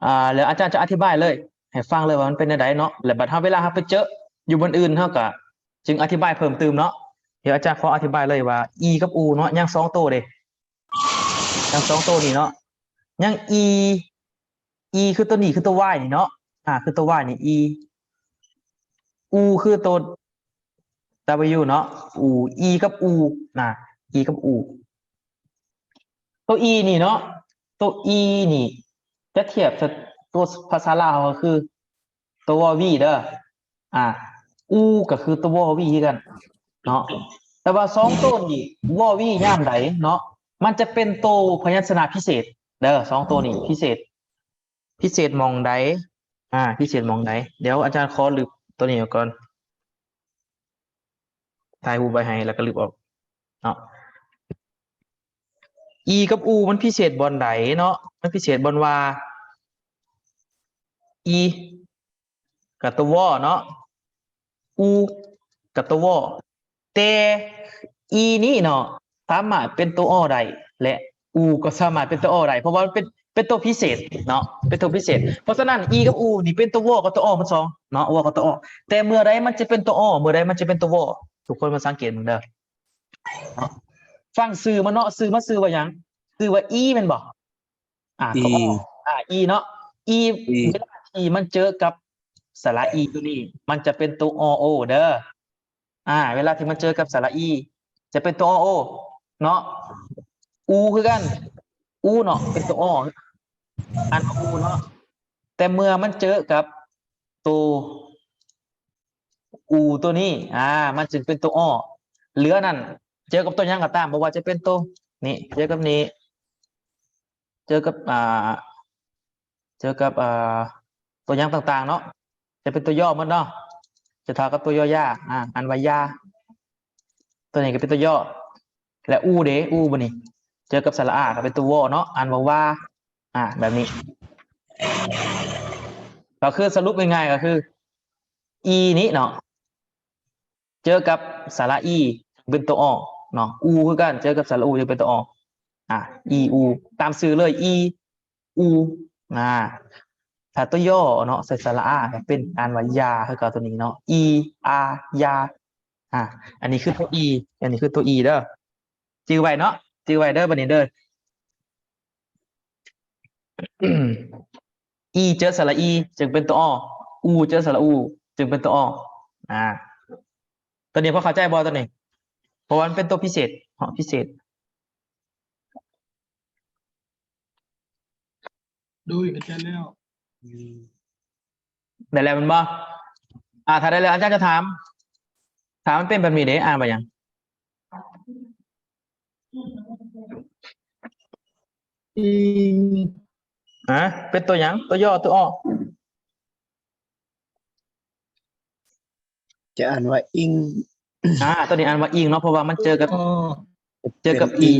ອາ ແລ້ວອາຈານຈະອະທິບາຍເລີຍ ໃຫ້ຟັງເລີຍວ່າມັນເປັນແນວໃດເນາະ. ແລ້ວບັດເຮົາ ເວລາເຮົາໄປເຈີຢູ່ບ່ອນອື່ນ ເຮົາກະຈຶ່ງອະທິບາຍເພີ່ມຕື່ມເນາະ. ດຽວອາຈານຂໍອະທິບາຍເລີຍວ່າ ອີ ກັບ ອູ ເນາະ ຍັງສອງໂຕເດ້ ຍັງສອງໂຕນີ້ເນາະ ຍັງ ອີ ອີ ຄືໂຕນີ້ ຄືໂຕ ວາຍ ນີ້ເນາະ ອາ ຄືໂຕ ວາຍ ນີ້ ອີ ອູ ຄືໂຕ ດັບເບິນຢູ ເນາະ ອູ ອີ ກັບ ອູ ນະ ອີ ກັບ ອູ. ໂຕ ອີ ນີ້ເນາະ ໂຕ ອີ ນີ້ຈະທຽບໃສ່ໂຕພາສາລາວເຮົາກໍຄືໂຕ ວ ວີ ເດີ ອາ ອູ ກໍຄືໂຕ ວ ວີ ຄືກັນເນາະ. ແຕ່ວ່າສອງໂຕນີ້ ວ ວີ ຍາມໃດເນາະ ມັນຈະເປັນໂຕພະຍັນຊະນະພິເສດເດີ ສອງໂຕນີ້ພິເສດ ພິເສດໝ່ອງໃດ ອາ ພິເສດໝ່ອງໃດ. ດຽວອາຈານຂໍລຶບໂຕນີ້ອອກກ່ອນ ຖ່າຍຮູບໄວ້ໃຫ້ແລ້ວກໍລຶບອອກເນາະ. ອີ ກັບ ອູ ມັນພິເສດບ່ອນໃດເນາະ? ມັນພິເສດບ່ອນວ່າ ອີ ກັບໂຕ ວ ເນາະ ອູ ກັບໂຕ ວ ແຕ່ ອີ ນີ້ເນາະ ສາມາດເປັນໂຕ ອ ໄດ້ ແລະ ອູ ກໍສາມາດເປັນໂຕ ອ ໄດ້ ເພາະວ່າມັນເປັນ ເປັນໂຕພິເສດເນາະ ເປັນໂຕພິເສດ. ເພາະສະນັ້ນ ອີ ກັບ ອູ ນີ້ເປັນໂຕ ວ ກັບໂຕ ອ ໝົດສອງເນາະ ວ ກັບໂຕ ອ ແຕ່ເມື່ອໃດມັນຈະເປັນໂຕ ອ ເມື່ອໃດມັນຈະເປັນໂຕ ວ ທຸກຄົນມາສັງເກດເບິ່ງເດີເນາະ. ຟັງຊື່ມັນເນາະ ຊື່ມັນຊື່ວ່າຫຍັງ? ຊື່ວ່າ ອີ ແມ່ນບໍ່? ອາ ກໍ ອ ອ ອາ ອີ ເນາະ ອີ ອີ ເວລາທີ່ມັນເຈີກັບສະຫຼະ ອີ ໂຕນີ້ ມັນຈະເປັນໂຕ ອ ໂອ ເດີ. ອາ ເວລາທີ່ມັນເຈີກັບສະຫຼະ ອີ ຈະເປັນໂຕ ອ ໂອ ເນາະ. ອູ ຄືກັນ ອູ ເນາະ ເປັນໂຕ ອ ອ່ານວ່າ ອູ ເນາະ ແຕ່ເມື່ອມັນເຈີກັບໂຕ ອູ ໂຕນີ້ ອາ ມັນຈຶ່ງເປັນໂຕ ອ. ເຫຼືອນັ້ນ ເຈີກັບໂຕຫຍັງກໍຕາມ ບໍ່ວ່າຈະເປັນໂຕນີ້ ເຈີກັບນີ້ ເຈີກັບ ອ່າ ເຈີກັບ ອ່າ ໂຕຫຍັງຕ່າງໆເນາະ ຈະເປັນໂຕ ຍໍ ໝົດເນາະ ຈະເທົ່າກັບໂຕ ຢໍຢາ ອາ ອ່ານວ່າຢາ ໂຕນີ້ກໍເປັນໂຕ ຢໍ ແລະ ອູເດ ອູ ບາດນີ້ ເຈີກັບສະຫຼະ ອາ ກໍເປັນໂຕ ວ ເນາະ ອ່ານວ່າ ວາ ອາ ແບບນີ້. ກໍຄືສະຫຼຸບງ່າຍໆ ກໍຄື ອີ ນີ້ເນາະ ເຈີກັບສະຫຼະ ອີ ເປັນໂຕ ອ ເນາະ ອູ ຄືກັນ ເຈີກັບສະຫຼະ ອູ ຈະເປັນໂຕ ອ ອາ ອີ ອູ ຕາມຊື່ເລີຍ ອີ ອູ ອາ ຖ້າໂຕ ຢໍ ເນາະ ໃສ່ສະຫຼະ ອາ ກໍເປັນອ່ານວ່າ ຢາ ຄືເກົ່າ ໂຕນີ້ເນາະ ອີ ອາ ຢາ ອາ ອັນນີ້ຄືໂຕ ອີ ອັນນີ້ຄືໂຕ ອີ ເດີ ຈື່ໄວ້ເນາະ ຈື່ໄວ້ເດີ ບາດນີ້ເດີ. ອີ ເຈີສະຫຼະ ອີ ຈຶ່ງເປັນໂຕ ອ ອູ ເຈີສະຫຼະ ອູ ຈຶ່ງເປັນໂຕ ອ ອາ ຕອນນີ້ພໍເຂົ້າໃຈບໍ່? ຕອນນີ້ ເພາະວ່າມັນເປັນໂຕພິເສດເນາະ ພິເສດ. ໂດຍ ເຂົ້າໃຈແລ້ວ ອືມ ໄດ້ແລ້ວແມ່ນບໍ່? ອາ ຖ້າໄດ້ແລ້ວ ອາຈານຈະຖາມ ຖ້າມັນເປັນແບບນີ້ເດ ອ່ານວ່າຫຍັງ? ອີ ຮະ ເປັນໂຕຫຍັງ? ໂຕ ຢໍ ໂຕ ອ? ຈະອ່ານວ່າ ອິງ ອາ ໂຕນີ້ອ່ານວ່າ ອິງ ເນາະ ເພາະວ່າມັນເຈີກັບ ອໍ ເຈີກັບ ອີ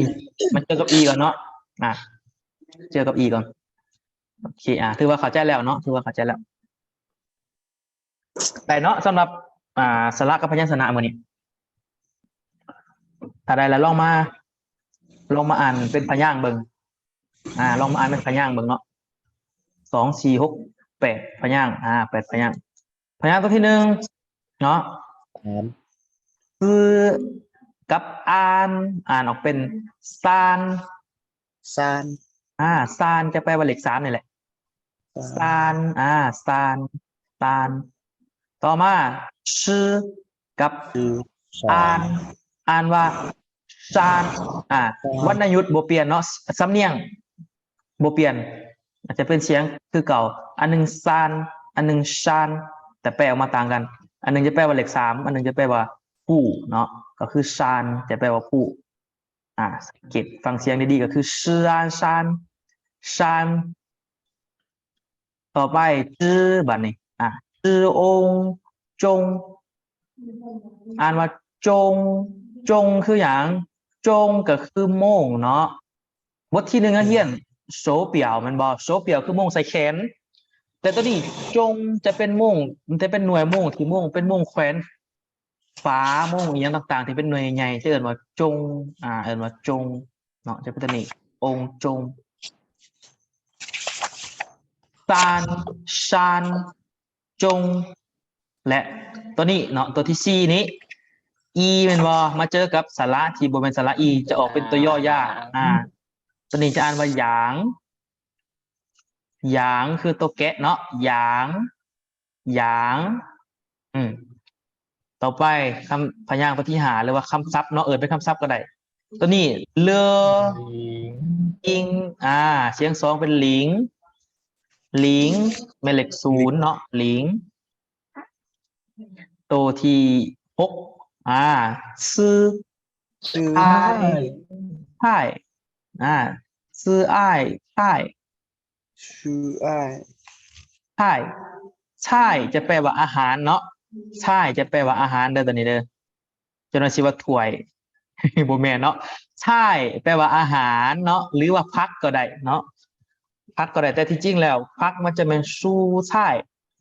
ມັນເຈີກັບ ອີ ກ່ອນເນາະ ອາ ເຈີກັບ ອີ ກ່ອນ. ໂອເຄ ອາ ຖືວ່າເຂົ້າໃຈແລ້ວເນາະ ຖືວ່າເຂົ້າໃຈແລ້ວ. ໄດ້ເນາະ ສຳລັບ ອ່າ ສະຫຼະກັບພະຍັນຊະນະມື້ນີ້ ຖ້າໄດ້ແລ້ວລອງມາ ລອງມາອ່ານເປັນພະຍາງເບິ່ງ ອາ ລອງມາອ່ານເປັນພະຍາງເບິ່ງເນາະ ສອງ ສີ່ ຫົກ ແປດ ພະຍາງ ອາ ແປດພະຍາງ. ພະຍາງຕົວທີໜຶ່ງເນາະ ອານ ຄືກັບອ່ານ ອ່ານອອກເປັນ ຊານ ຊານ ອາ ຊານ ຈະແປວ່າເລກສາມນີ້ແຫຼະ ຊານ ຊານ ອາ ຊານ ຊານ. ຕໍ່ມາ ຊື ກັບ ຊື ຊານ ອ່ານ ອ່ານວ່າ ຊານ ອາ ຊານ ວັນນະຍຸດບໍ່ປ່ຽນເນາະ ສຳນຽງບໍ່ປ່ຽນ ອາດຈະເປັນສຽງຄືເກົ່າ ອັນໜຶ່ງ ຊານ ອັນໜຶ່ງ ຊານ ແຕ່ແປອອກມາຕ່າງກັນ ອັນໜຶ່ງຈະແປວ່າເລກສາມ ອັນໜຶ່ງຈະແປວ່າ ຜູ້ ເນາະ. ກໍຄືຊານ ຈະແປວ່າພູ. ອາ ສັງເກດຟັງສຽງດີໆ ກໍຄືຊານ ຊານ ຊານ. ຕໍ່ໄປ ຈື່ ບັດນີ້ ອາ ຈື່ອົງ ຈົງ ອ່ານວ່າ ຈົງ ຈົງ ຄືຫຍັງ? ຈົງ ກໍຄືໂມ່ງເນາະ. ບົດທີໜຶ່ງ ເຮົາຮຽນໂຊປຽວ ແມ່ນບໍ່? ໂຊປຽວ ຄືໂມ່ງໃສ່ແຂນ. ແຕ່ໂຕນີ້ ຈົງ ຈະເປັນໂມ່ງ ຈະເປັນໜ່ວຍໂມ່ງທີ່ໂມ່ງ ເປັນໂມ່ງແຂວນຝາ ໂມ່ງອີ່ຫຍັງຕ່າງໆ ທີ່ເປັນໜ່ວຍໃຫຍ່ ຈະເອີ້ນວ່າ ຈົງ ອາ ເອີ້ນວ່າ ຈົງ ເນາະ ຈະເປັນໂຕນີ້ ອົງຈົງ ຊານ ຊານ ຈົງ ແລະ ໂຕນີ້ເນາະ ໂຕທີສີ່ນີ້ ອີ ແມ່ນບໍ່? ມາເຈີກັບສະຫຼະທີ່ບໍ່ແມ່ນສະຫຼະອີ ຈະອອກເປັນໂຕຍໍຢາ ອາ ໂຕນີ້ຈະອ່ານວ່າ ຢາງ ຢາງ ຄືໂຕແກະເນາະ ຢາງ ຢາງ ອືມ ຕໍ່ໄປ ຄຳພະຍາງໂຕທີຫ້າ ຫຼືວ່າຄຳສັບເນາະ ເອີ້ນເປັນຄຳສັບກໍໄດ້. ໂຕນີ້ ເລີ ລິງ ອາ ສຽງສອງເປັນລິງ ລິງ ແມ່ນເລກສູນເນາະ ລິງ. ໂຕທີຫົກ ອາ ຊື່ ຊື່ອ້າຍ ອ້າຍ ອາ ຊື່ອ້າຍ ອ້າຍ ຊື່ອ້າຍ ອ້າຍ ອ້າຍ ຈະແປວ່າອາຫານເນາະ ອ້າຍ ຈະແປວ່າອາຫານເດີ ໂຕນີ້ເດີ ຈະໜ້ອຍຊິວ່າຖ້ວຍ ບໍ່ແມ່ນເນາະ ອ້າຍ ແປວ່າອາຫານເນາະ ຫຼືວ່າຜັກກໍໄດ້ເນາະ ຜັກກໍໄດ້ ແຕ່ທີ່ຈິງແລ້ວ ຜັກມັນຈະແມ່ນຊູຊາຍ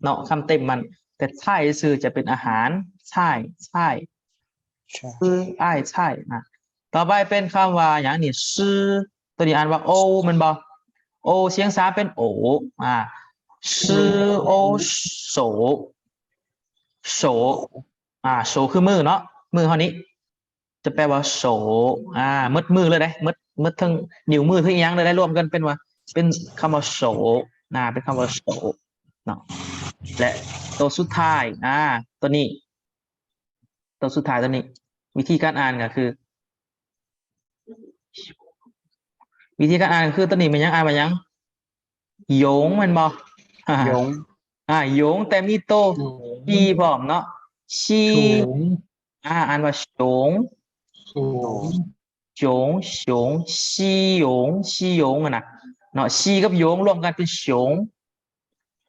ເນາະ ຄຳເຕັມມັນ ແຕ່ຊາຍຊື່ຈະເປັນອາຫານ ຊາຍ ຊາຍ ຊາຍ ຊື່ອ້າຍຊາຍ ອາ ຕໍ່ໄປເປັນຄຳວ່າຫຍັງນີ້? ຊື່ ໂຕນີ້ອ່ານວ່າ ໂອ ແມ່ນບໍ່? ໂອ ສຽງສາມເປັນໂອ ອາ ຊື່ໂອໂສ ໂສ ອາ ໂສຄືມືເນາະ ມືເຮົານີ້ ຈະແປວ່າໂສ ອາ ໝົດມືເລີຍເດ້ ໝົດ ໝົດທັງນິ້ວມື ທັງອີ່ຫຍັງເລີຍ ລວມກັນເປັນວ່າ ເປັນຄຳວ່າໂສ ອາ ເປັນຄຳວ່າໂສເນາະ ແລະ ໂຕສຸດທ້າຍ ອາ ໂຕນີ້ ໂຕສຸດທ້າຍໂຕນີ້ ວິທີການອ່ານກໍຄື ວິທີການອ່ານກໍຄືໂຕນີ້ແມ່ນຫຍັງ? ອ່ານວ່າຫຍັງ? ຢົງ ແມ່ນບໍ່? ຢົງ ອາ ຢົງ ແຕ່ມີໂຕ ໂຕ ຊີ ພ້ອມເນາະ ຊີ ໂສງ ອາ ອ່ານວ່າໂສງ ໂສງ ໂສງ ໂສງ ຊີຢົງ ຊີຢົງຫັ້ນນະເນາະ ຊີກັບຢົງລວມກັນເປັນໂສງ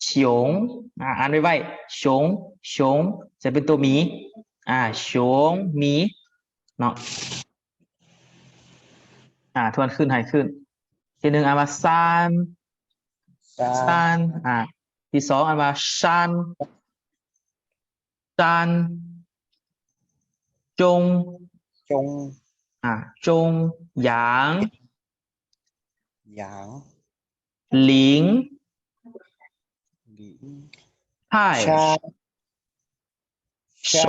ໂສງ ອາ ອ່ານໄວໆ ໂສງ ໂສງ ຈະເປັນໂຕໝີ ອາ ໂສງໝີເນາະ ອາ ທວນຄືນໃຫ້ຄືນ ທີໜຶ່ງອ່ານວ່າຊານ ຊານ ຊານ ອາ ທີສອງອ່ານວ່າຊານ ຈານ ຈົງ ຈົງ ອາ ຈົງ ຢາງ ຢາງ ລິງ ລິງ ທ້າຍ ທ້າຍ ໂສ ໂສ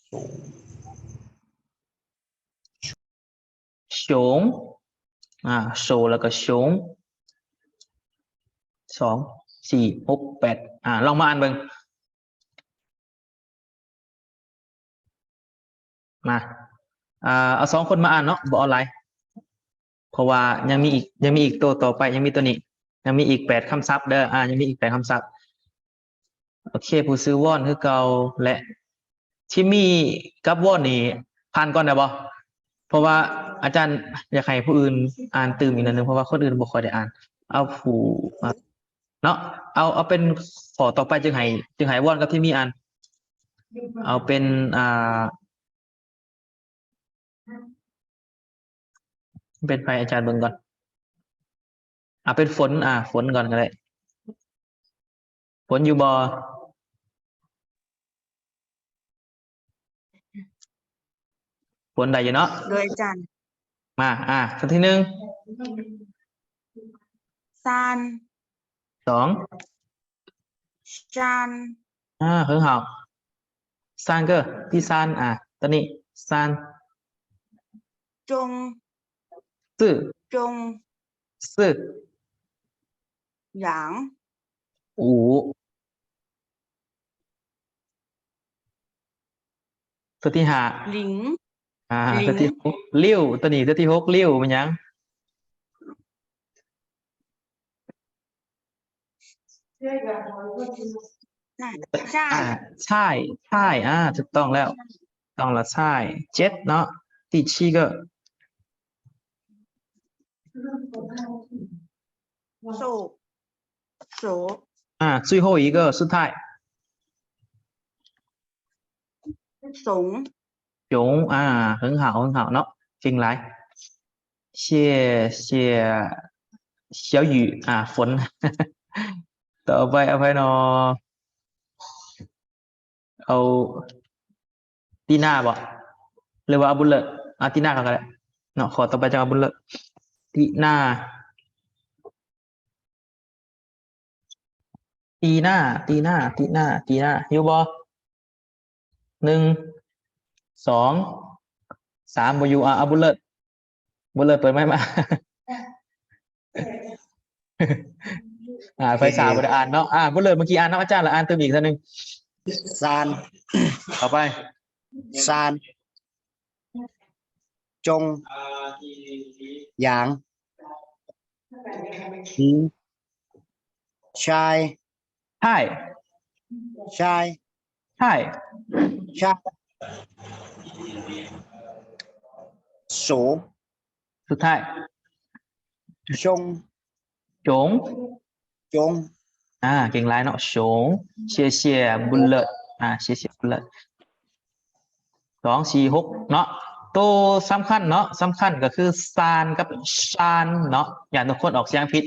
ໂສງ ໂສງ ອາ ໂສ ແລ້ວກໍໂສງ ສອງ ສີ່ ຫົກ ແປດ ອາ ລອງມາອ່ານເບິ່ງ ມາ ເອົາສອງຄົນມາອ່ານເນາະ ບໍ່ເອົາຫຼາຍ ເພາະວ່າຍັງມີອີກ ຍັງມີອີກໂຕຕໍ່ໄປ ຍັງມີໂຕນີ້ ຍັງມີອີກແປດຄຳສັບເດີ ອາ ຍັງມີອີກແປດຄຳສັບ ໂອເຄ ຜູ້ຊື່ວອນຄືເກົ່າ ແລະ ທິມມີກັບວອນນີ້ຜ່ານກ່ອນໄດ້ບໍ່? ເພາະວ່າອາຈານຢາກໃຫ້ຜູ້ອື່ນອ່ານຕື່ມອີກໜ້ອຍໜຶ່ງ ເພາະວ່າຄົນອື່ນບໍ່ຄ່ອຍໄດ້ອ່ານ ເອົາຜູ້ ເນາະ ເອົາ ເອົາເປັນຂໍ້ຕໍ່ໄປຈຶ່ງໃຫ້ ຈຶ່ງໃຫ້ວອນກັບທິມມີອ່ານ ເອົາເປັນ ອ່າ ເປັນໃຜ ອາຈານເບິ່ງກ່ອນ ເອົາເປັນຝົນ ອາ ຝົນກ່ອນກໍໄດ້ ຝົນຢູ່ບໍ່? ຝົນໄດ້ຢູ່ເນາະ ໂດຍອາຈານ ມາ ອາ ຄັ້ງທີໜຶ່ງ ຊານ ສອງ ຊານ ອາ ເຮີເຮົາ ຊານເກີ ທີ່ຊານ ອາ ຕອນນີ້ ຊານ ຈົງ ຊື່ ຈົງ ຊື່ ຢາງ ອູ ຕົວທີຫ້າ ລິງ ອາ ລິງ ຕົວທີຫົກ ລິ້ວ ຕົວນີ້ຕົວທີຫົກ ລິ້ວ ແມ່ນຫຍັງ? ໃຊ່ ໃຊ່ ອາ ໃຊ່ ໃຊ່ ອາ ຖືກຕ້ອງແລ້ວ到了菜 เจ็ด ເນາະ 第七个 手 手 อ่า最后一个 สุດທ້າຍ 熊 熊 ອ່າ 很好 很好 ເນາະ ເກັ່ງຫຼາຍ 谢谢小雨 ອ່າ ຝົນ ຕໍ່ໄປເອົາໃຜນໍ ເອົາຕີນາບໍ ຫຼືວ່າເອົາບຸນເລີດ ເອົາຕີນາກ່ອນກໍໄດ້ເນາະ ຂໍ້ຕໍ່ໄປຈັ່ງເອົາບຸນເລີດ ຕີນາ ຕີນາ ຕີນາ ຕີນາ ຕີນາ ຢູ່ບໍ່ ໜຶ່ງ ສອງ ສາມ ບໍ່ຢູ່ ອ່າ ເອົາບຸນເລີດ ບຸນເລີດເປີດໄມມາ ອ່າ ໄຟສາບໍ່ໄດ້ອ່ານເນາະ ອ່າ ບຸນເລີດເມື່ອກີ້ອ່ານນຳອາຈານ ແລ້ວອ່ານຕື່ມອີກເທື່ອໜຶ່ງ ຊານ ຕໍ່ໄປ ຊານ ຈົງ ຢາງ ຊາຍ ທ້າຍ ຊາຍ ທ້າຍ ຊາຍ ໂສ ສຸດທ້າຍ ຈົງ ຈົງ ຈົງ ອ່າ ເກັ່ງຫຼາຍເນາະ 熊 谢谢 ບຸນເລີດ ອ່າ 谢谢 ບຸນເລີດ ສອງ ສີ່ ຫົກ ເນາະ ໂຕສຳຄັນເນາະ ສຳຄັນກໍຄື ຊານ ກັບ ຊານ ເນາະ ຢ້ານທຸກຄົນອອກສຽງຜິດ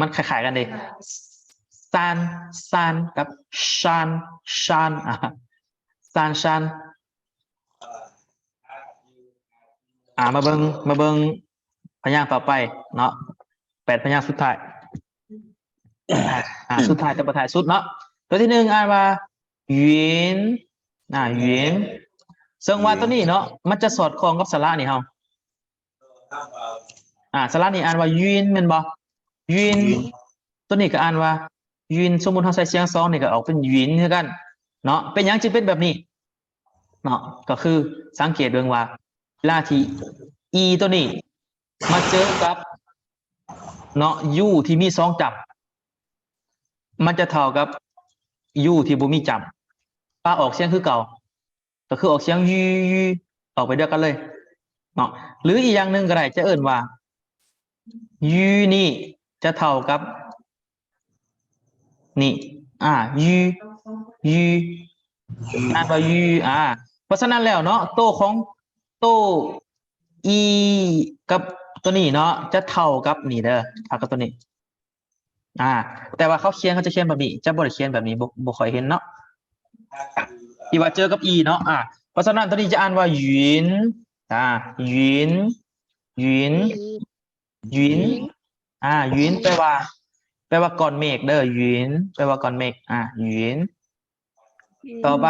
ມັນຄ້າຍໆກັນເດ້ ຊານ ຊານ ກັບ ຊານ ຊານ ອ່າ ຊານ ຊານ ອ່າ ມາເບິ່ງ ມາເບິ່ງພະຍາງຕໍ່ໄປເນາະ ແປດພະຍາງສຸດທ້າຍ ອ່າ ສຸດທ້າຍແຕ່ບໍ່ທ້າຍສຸດເນາະ ຕົວທີໜຶ່ງອ່ານວ່າ หยิน ອ່າ หยิน ເຊິ່ງວ່າຕົວນີ້ເນາະ ມັນຈະສອດຄ່ອງກັບສະຫຼະນີ້ເຮົາ ອ່າ ສະຫຼະນີ້ອ່ານວ່າ หยิน ແມ່ນບໍ່ หยิน ຕົວນີ້ກໍອ່ານວ່າ หยิน ສົມມຸດເຮົາໃສ່ສຽງສອງນີ້ກໍອອກເປັນ หยิน ຄືກັນເນາະ ເປັນຫຍັງຈຶ່ງເປັນແບບນີ້ເນາະ ກໍຄືສັງເກດເບິ່ງວ່າ ເວລາທີ່ อี ຕົວນີ້ມາເຈີກັບເນາະ ยู ທີ່ມີສອງຈ້ຳ ມັນຈະເທົ່າກັບ ຢູ ທີ່ບໍ່ມີຈ້ຳ ປະອອກສຽງຄືເກົ່າ ກໍຄືອອກສຽງ ຍື ຍື ອອກໄປດຽວກັນເລີຍເນາະ ຫຼືອີກຢ່າງໜຶ່ງກໍໄດ້ ຈະເອີ້ນວ່າ ຍື ນີ້ຈະເທົ່າກັບ ນີ້ ອ່າ ຍື ຍື ອ່ານວ່າ ຍື ອ່າ ເພາະສະນັ້ນແລ້ວເນາະ ໂຕຂອງ ໂຕ ອີ ກັບຕົວນີ້ເນາະ ຈະເທົ່າກັບນີ້ເດີ ເທົ່າກັບຕົວນີ້ ອ່າ ແຕ່ວ່າເຂົາຂຽນ ເຂົາຈະຂຽນແບບນີ້ ຈະບໍ່ໄດ້ຂຽນແບບນີ້ ບໍ່ ບໍ່ຄ່ອຍເຫັນເນາະ ທີ່ວ່າເຈີກັບ ອີ ເນາະ ອ່າ ເພາະສະນັ້ນຕົວນີ້ຈະອ່ານວ່າ หยิน ອ່າ หยิน หยิน หยิน ອ່າ หยิน ແປວ່າ ແປວ່າກ້ອນເມກເດີ หยิน ແປວ່າກ້ອນເມກ ອ່າ หยิน ຕໍ່ໄປ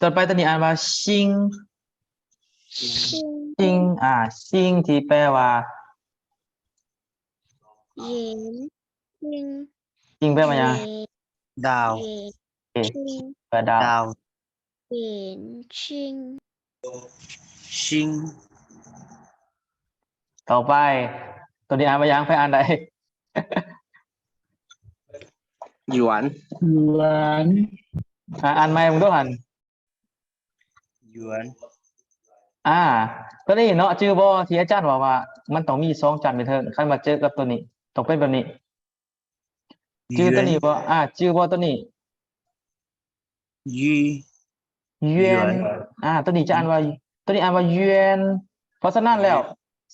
ຕໍ່ໄປຕົວນີ້ອ່ານວ່າ ຊິງ ຊິງ ຊິງ ອ່າ ຊິງ ທີ່ແປວ່າ หยิน ซิง ຊິງ ແປວ່າຫຍັງ? ດາວ หยิน ເອີ ແປວ່າດາວ ດາວ หยิน ซิง ຊິງ ຕໍ່ໄປ ຕົວນີ້ອ່ານວ່າຫຍັງ? ໃຜອ່ານໄດ້? หยวน หยวน ອ່າ ອ່ານໃໝ່ເບິ່ງດູຫັ້ນ หยวน ອ່າ ຕົວນີ້ເນາະ ຈື່ບໍ່ ທີ່ອາຈານເວົ້າວ່າ ມັນຕ້ອງມີສອງຈ້ຳຢູ່ເທິງ ຄັນວ່າເຈີກັບຕົວນີ້ ຕ້ອງເປັນແບບນີ້ ຈື່ຕົວນີ້ບໍ່? ອ່າ ຈື່ບໍ່ຕົວນີ້? ຍື ຢວນ ອ່າ ຕົວນີ້ຈະອ່ານວ່າ ຕົວນີ້ອ່ານວ່າຢວນ ເພາະສະນັ້ນແລ້ວ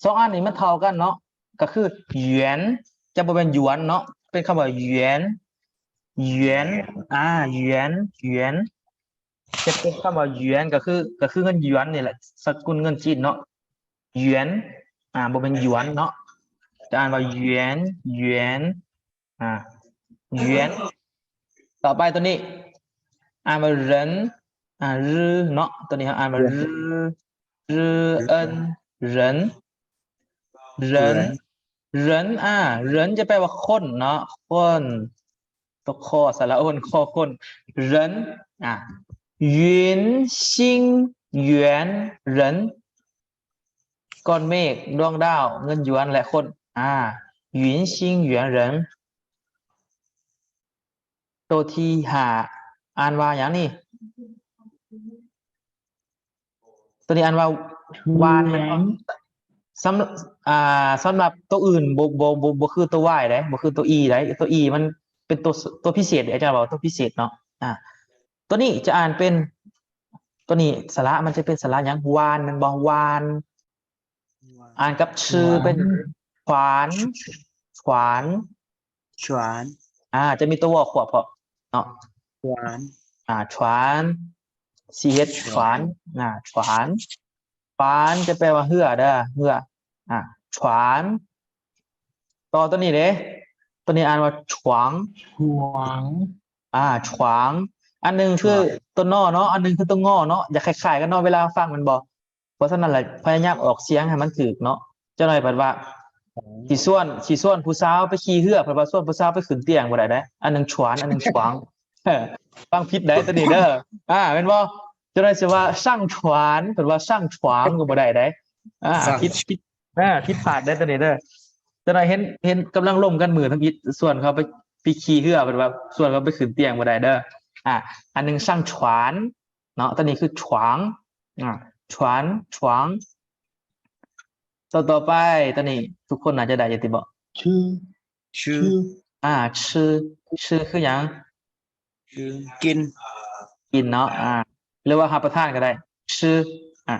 ສອງອັນນີ້ມັນເທົ່າກັນເນາະ ກໍຄື ຢວນ ຈະບໍ່ແມ່ນຢວນເນາະ ເປັນຄຳວ່າ ຢວນ ຢວນ ອ່າ ຢວນ ຢວນ ຈະເປັນຄຳວ່າ ຢວນ ກໍຄື ກໍຄືເງິນຢວນນີ້ແຫຼະ ສະກຸນເງິນຈີນເນາະ ຢວນ ອ່າ ບໍ່ແມ່ນຢວນເນາະ ຈະອ່ານວ່າ ຢວນ ຢວນ ອ່າ ຢວນ ຕໍ່ໄປຕົວນີ້ ອ່ານວ່າ ເຫຣິນ ອ່າ ຫຼື ເນາະ ຕົວນີ້ເຮົາອ່ານວ່າ ຫຼື ຫຼື ເອິນ ເຫຣິນ ເຫຣິນ ເຫຣິນ ອ່າ ເຫຣິນ ຈະແປວ່າຄົນເນາະ ຄົນ ຕົວ ຄ ສະຫຼະໂອນ ຄ ຄົນ ເຫຣິນ ອ່າ หยิน ซิง หยวน เหริน ກ້ອນເມກ ດວງດາວ ເງິນຢວນ ແລະ ຄົນ ອ່າ หยิน ซิง หยวน เหริน ໂຕທີຫ້າ ອ່ານວ່າຫຍັງນີ້? ຕົວນີ້ອ່ານວ່າ ຫວານ ສຳ ອ່າ ສຳລັບຕົວອື່ນບໍ່ ບໍ່ ບໍ່ ບໍ່ຄືຕົວ Y ເດ້ ບໍ່ຄືຕົວ E ເດ້ ຕົວ E ມັນເປັນຕົວ ຕົວພິເສດເດ້ ອາຈານເວົ້າຕົວພິເສດເນາະ. ອ່າ ຕົວນີ້ຈະອ່ານເປັນ ຕົວນີ້ສະຫຼະມັນຈະເປັນສະຫຼະຫຍັງ? ຫວານແມ່ນບໍ່? ຫວານ ອ່ານກັບຊື່ເປັນ ຫວານ ຫວານ ຫວານ ອ່າ ຈະມີຕົວ ວ ຄວບເພາະເນາະ ຫວານ ອ່າ ຫວານ C H ຫວານ ຫວານ ອ່າ ຫວານ ຫວານ ຈະແປວ່າເຮືອເດີ ເຮືອ ອ່າ ຫວານ. ຕໍ່ຕົວນີ້ເດ້ ຕົວນີ້ອ່ານວ່າ ຫວາງ ຫວາງ ອ່າ ຫວາງ ອັນໜຶ່ງຄືຕົວ ນ ເນາະ ອັນໜຶ່ງຄືຕົວ ງ ເນາະ ຢາກຄ້າຍໆກັນເນາະ ເວລາຟັງແມ່ນບໍ່? ເພາະສະນັ້ນລະ ພະຍາຍາມອອກສຽງໃຫ້ມັນຖືກເນາະ. ຈັກໜ້ອຍບັດວ່າ ຊິຊວນ ຊິຊວນຜູ້ສາວໄປຂີ່ເຮືອ ເພິ່ນວ່າຊວນຜູ້ສາວໄປຂຶ້ນຕຽງບໍ່ໄດ້ເດ້ ອັນໜຶ່ງ ຫວານ ອັນໜຶ່ງ ຫວາງ ເອີ ຟັງຜິດໄດ້ຕົວນີ້ເດີ ອ່າ ແມ່ນບໍ່? ຈັກໜ້ອຍຊິວ່າ ຊ່าง船 ເພິ່ນວ່າ ช่าง船 ກໍບໍ່ໄດ້ເດ້ ອ່າ ຜິດ ຜິດ ອ່າ ຜິດພາດໄດ້ຕົວນີ້ເດີ. ຈັກໜ້ອຍເຫັນ ເຫັນກຳລັງລົມກັນມື້ທຳອິດ ຊວນເຂົາໄປ ໄປຂີ່ເຮືອ ເພິ່ນວ່າຊວນເຂົາໄປຂຶ້ນຕຽງບໍ່ໄດ້ເດີ ອ່າ ອັນໜຶ່ງ ช่าง船 ເນາະ ຕົວນີ້ຄື 船 ອ່າ 船 船. ຕົວຕໍ່ໄປ ຕົວນີ້ທຸກຄົນໜ້າຈະໄດ້ຢູ່ຕິບໍ່? 吃 吃 ອ່າ 吃 吃 ຄືຫຍັງ? 吃 ກິນ ກິນເນາະ ອ່າ ຫຼືວ່າຮັບປະທານກໍໄດ້ 吃 ອ່າ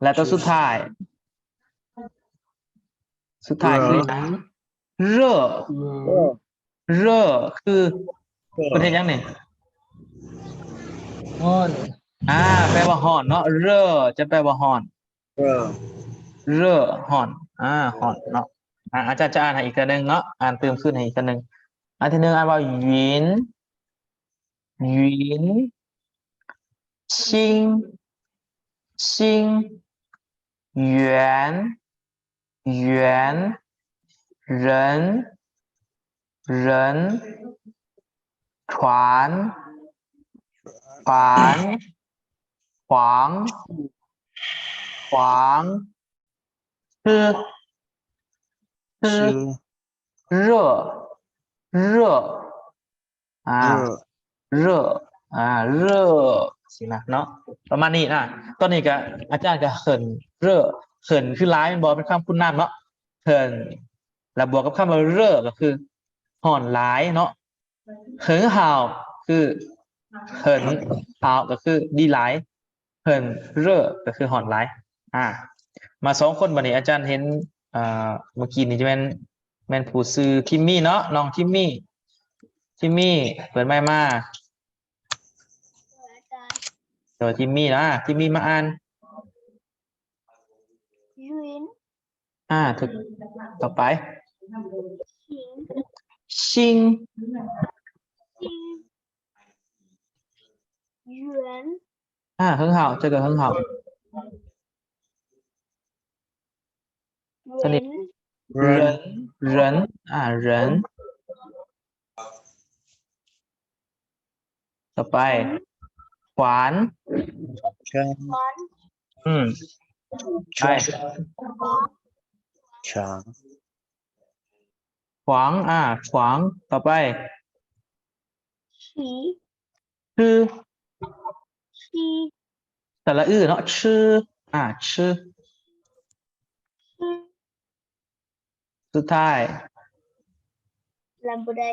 ແລະຕົວສຸດທ້າຍ ສຸດທ້າຍຄືຫຍັງ? 热 热 ຄືເພິ່ນເຮັດຫຍັງນີ້? ຮ້ອນ ອ່າ ແປວ່າຮ້ອນເນາະ 热 ຈະແປວ່າຮ້ອນ 热 热 ຮ້ອນ ອ່າ ຮ້ອນເນາະ. ອ່າ ອາຈານຈະອ່ານໃຫ້ອີກເທື່ອໜຶ່ງເນາະ ອ່ານຕື່ມຄືນໃຫ້ອີກເທື່ອໜຶ່ງ. ອັນທີໜຶ່ງອ່ານວ່າ 云 云 星 星 圆 圆 人 人 船 船 黄 黄 吃 吃 吃 热 热 ອ່າ 热 热 ອ່າ 热 ຊີ້ນະເນາະ ປະມານນີ້ນະ. ຕອນນີ້ກະອາຈານກະ 很热 很 ຄືຫຼາຍແມ່ນບໍ່ ເປັນຄຳຄຸນນາມເນາະ 很 ແລ້ວບວກກັບຄຳວ່າ 热 ກໍຄືຮ້ອນຫຼາຍເນາະ 很好 ຄື 很好 ກໍຄືດີຫຼາຍ 很热 ກໍຄືຮ້ອນຫຼາຍ. ອ່າ ມາສອງຄົນບາດນີ້ ອາຈານເຫັນ ເອີ ເມື່ອກີ້ນີ້ຈະແມ່ນ ແມ່ນຜູ້ຊື່ທິມມີເນາະ ນ້ອງທິມມີ ທິມມີ ເປີດໄມມາ ໂດຍ ທິມມີນະ ທິມມີມາອ່ານ 云 ອ່າ ຖືກ ຕໍ່ໄປ 星 星 星 圆 ອ່າ 很好 这个很好 人 人 人 ອ່າ 人 ຕໍ່ໄປ 船 船 ອືມ ໃຊ່ 船 船 ຂວາງ ອ່າ ຂວາງ ຕໍ່ໄປ ຊື້ ຊື້ ຊື້ ສະຫຼະອືເນາະ ຊື້ ອ່າ ຊື້ ຊື້ ສຸດທ້າຍ ລຳບໍ່ໄດ້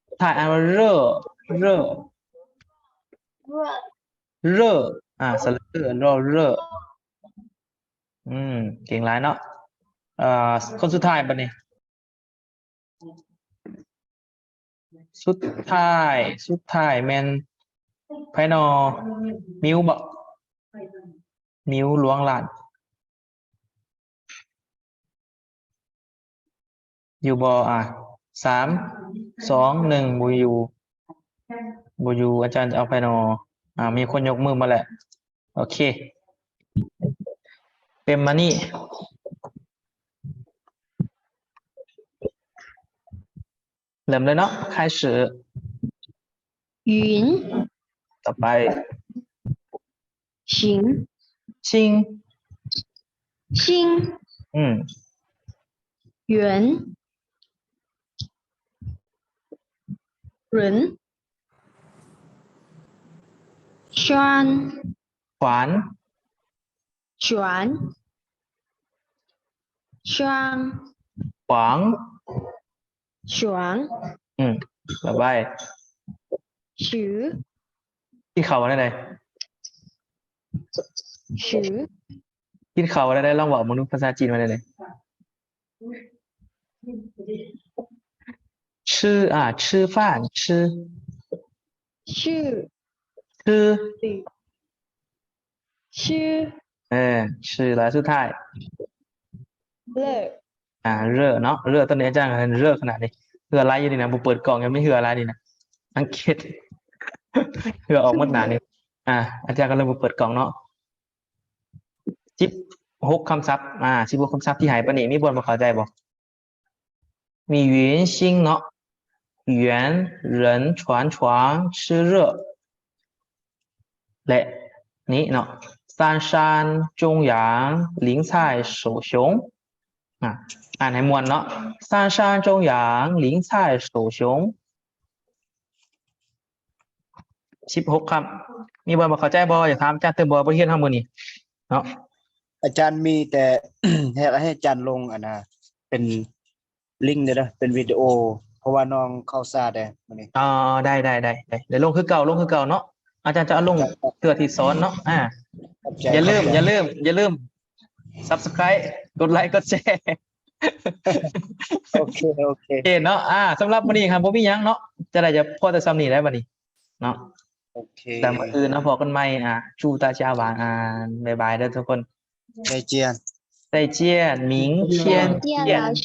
ສຸດທ້າຍອ່ານວ່າ 热 热 热 热 ອ່າ ສະຫຼະອື ລໍ 热 ອືມ ເກັ່ງຫຼາຍເນາະ. ເອີ ຄົນສຸດທ້າຍບາດນີ້ ສຸດທ້າຍ ສຸດທ້າຍແມ່ນໃຜນໍ? ມິວບໍ? ມິວ ຫຼວງລ້ານ ຢູ່ບໍ? ອ່າ ສາມ ສອງ ໜຶ່ງ ບໍ່ຢູ່ ບໍ່ຢູ່ ອາຈານຈະເອົາໃຜນໍ? ອ່າ ມີຄົນຍົກມືມາແລ້ວ ໂອເຄ ເຕັມມານີ້ ເລີ່ມເລີຍເນາະ 开始 云 ຕໍ່ໄປ 星 星 星 ອືມ 圆 人 山 ຂວານ床，床，床床，ອືມ ຕໍ່ໄປ 吃， ກິນເຂົ້າວ່າແນວໃດ? 吃， ກິນເຂົ້າວ່າແນວໃດ? ລອງເວົ້າເບິ່ງດູ ພາສາຈີນວ່າແນວໃດ? 吃 ອ່າ 吃饭 吃 吃，吃 吃， ເອີ 吃 ແລ້ວສຸດທ້າຍ 热， ອ່າ 热 ເນາະ 热 ຕອນນີ້ອາຈານກໍເຫັນ热ຂະໜາດນີ້ ເຫື່ອໄຫຼຢູ່ນີ້ນະ ບໍ່ເປີດກ້ອງ ຍັງມີເຫື່ອໄຫຼນີ້ນະ ສັງເກດ ເຫື່ອອອກໝົດໜ້ານີ້ ອ່າ ອາຈານກໍເລີຍບໍ່ເປີດກ້ອງເນາະ ສິບຫົກຄຳສັບ ອ່າ ສິບຫົກຄຳສັບທີ່ໃຫ້ໄປນີ້ ມີບ່ອນບໍ່ເຂົ້າໃຈບໍ່? ມີ 圆心 ເນາະ 圆人船床吃热 ແລະ ນີ້ເນາະ 三山中阳林菜首雄 ອ່າ ອ່ານໃຫ້ມ່ວນເນາະ 三山中阳林菜首雄 ສິບຫົກຄຳ ມີບ່ອນບໍ່ເຂົ້າໃຈບໍ່? ຢາກຖາມອາຈານຕື່ມບໍ່? ບົດຮຽນເຮົາມື້ນີ້ເນາະ ອາຈານມີແຕ່ ໃຫ້ ໃຫ້ອາຈານລົງອັນນະ ເປັນລິ້ງເດີ ເປັນວິດີໂອ ເພາະວ່ານ້ອງເຂົ້າຊ້າແດ່ມື້ນີ້ ອໍ ໄດ້ ໄດ້ ໄດ້ ໄດ້ ໄດ້ລົງຄືເກົ່າ ລົງຄືເກົ່າເນາະ ອາຈານຈະເອົາລົງເທື່ອທີ່ສອນເນາະ ອ່າ ຂອບໃຈ ຢ່າລືມ ຢ່າລືມ ຢ່າລືມ Subscribe ກົດໄລກົດແຊ ໂອເຄ ໂອເຄ ໂອເຄເນາະ ອ່າ ສຳລັບມື້ນີ້ຄັນບໍ່ມີຫຍັງເນາະ ຈະໄດ້ຈະພໍແຕ່ຊ່ຳນີ້ແຫຼະບັດນີ້ເນາະ ໂອເຄ ແຕ່ມື້ອື່ນເຮົາພໍ້ກັນໃໝ່ ອ່າ 祝大家晚安 ບາຍບາຍເດີທຸກຄົນ 再见 再见明天见 谢谢老师。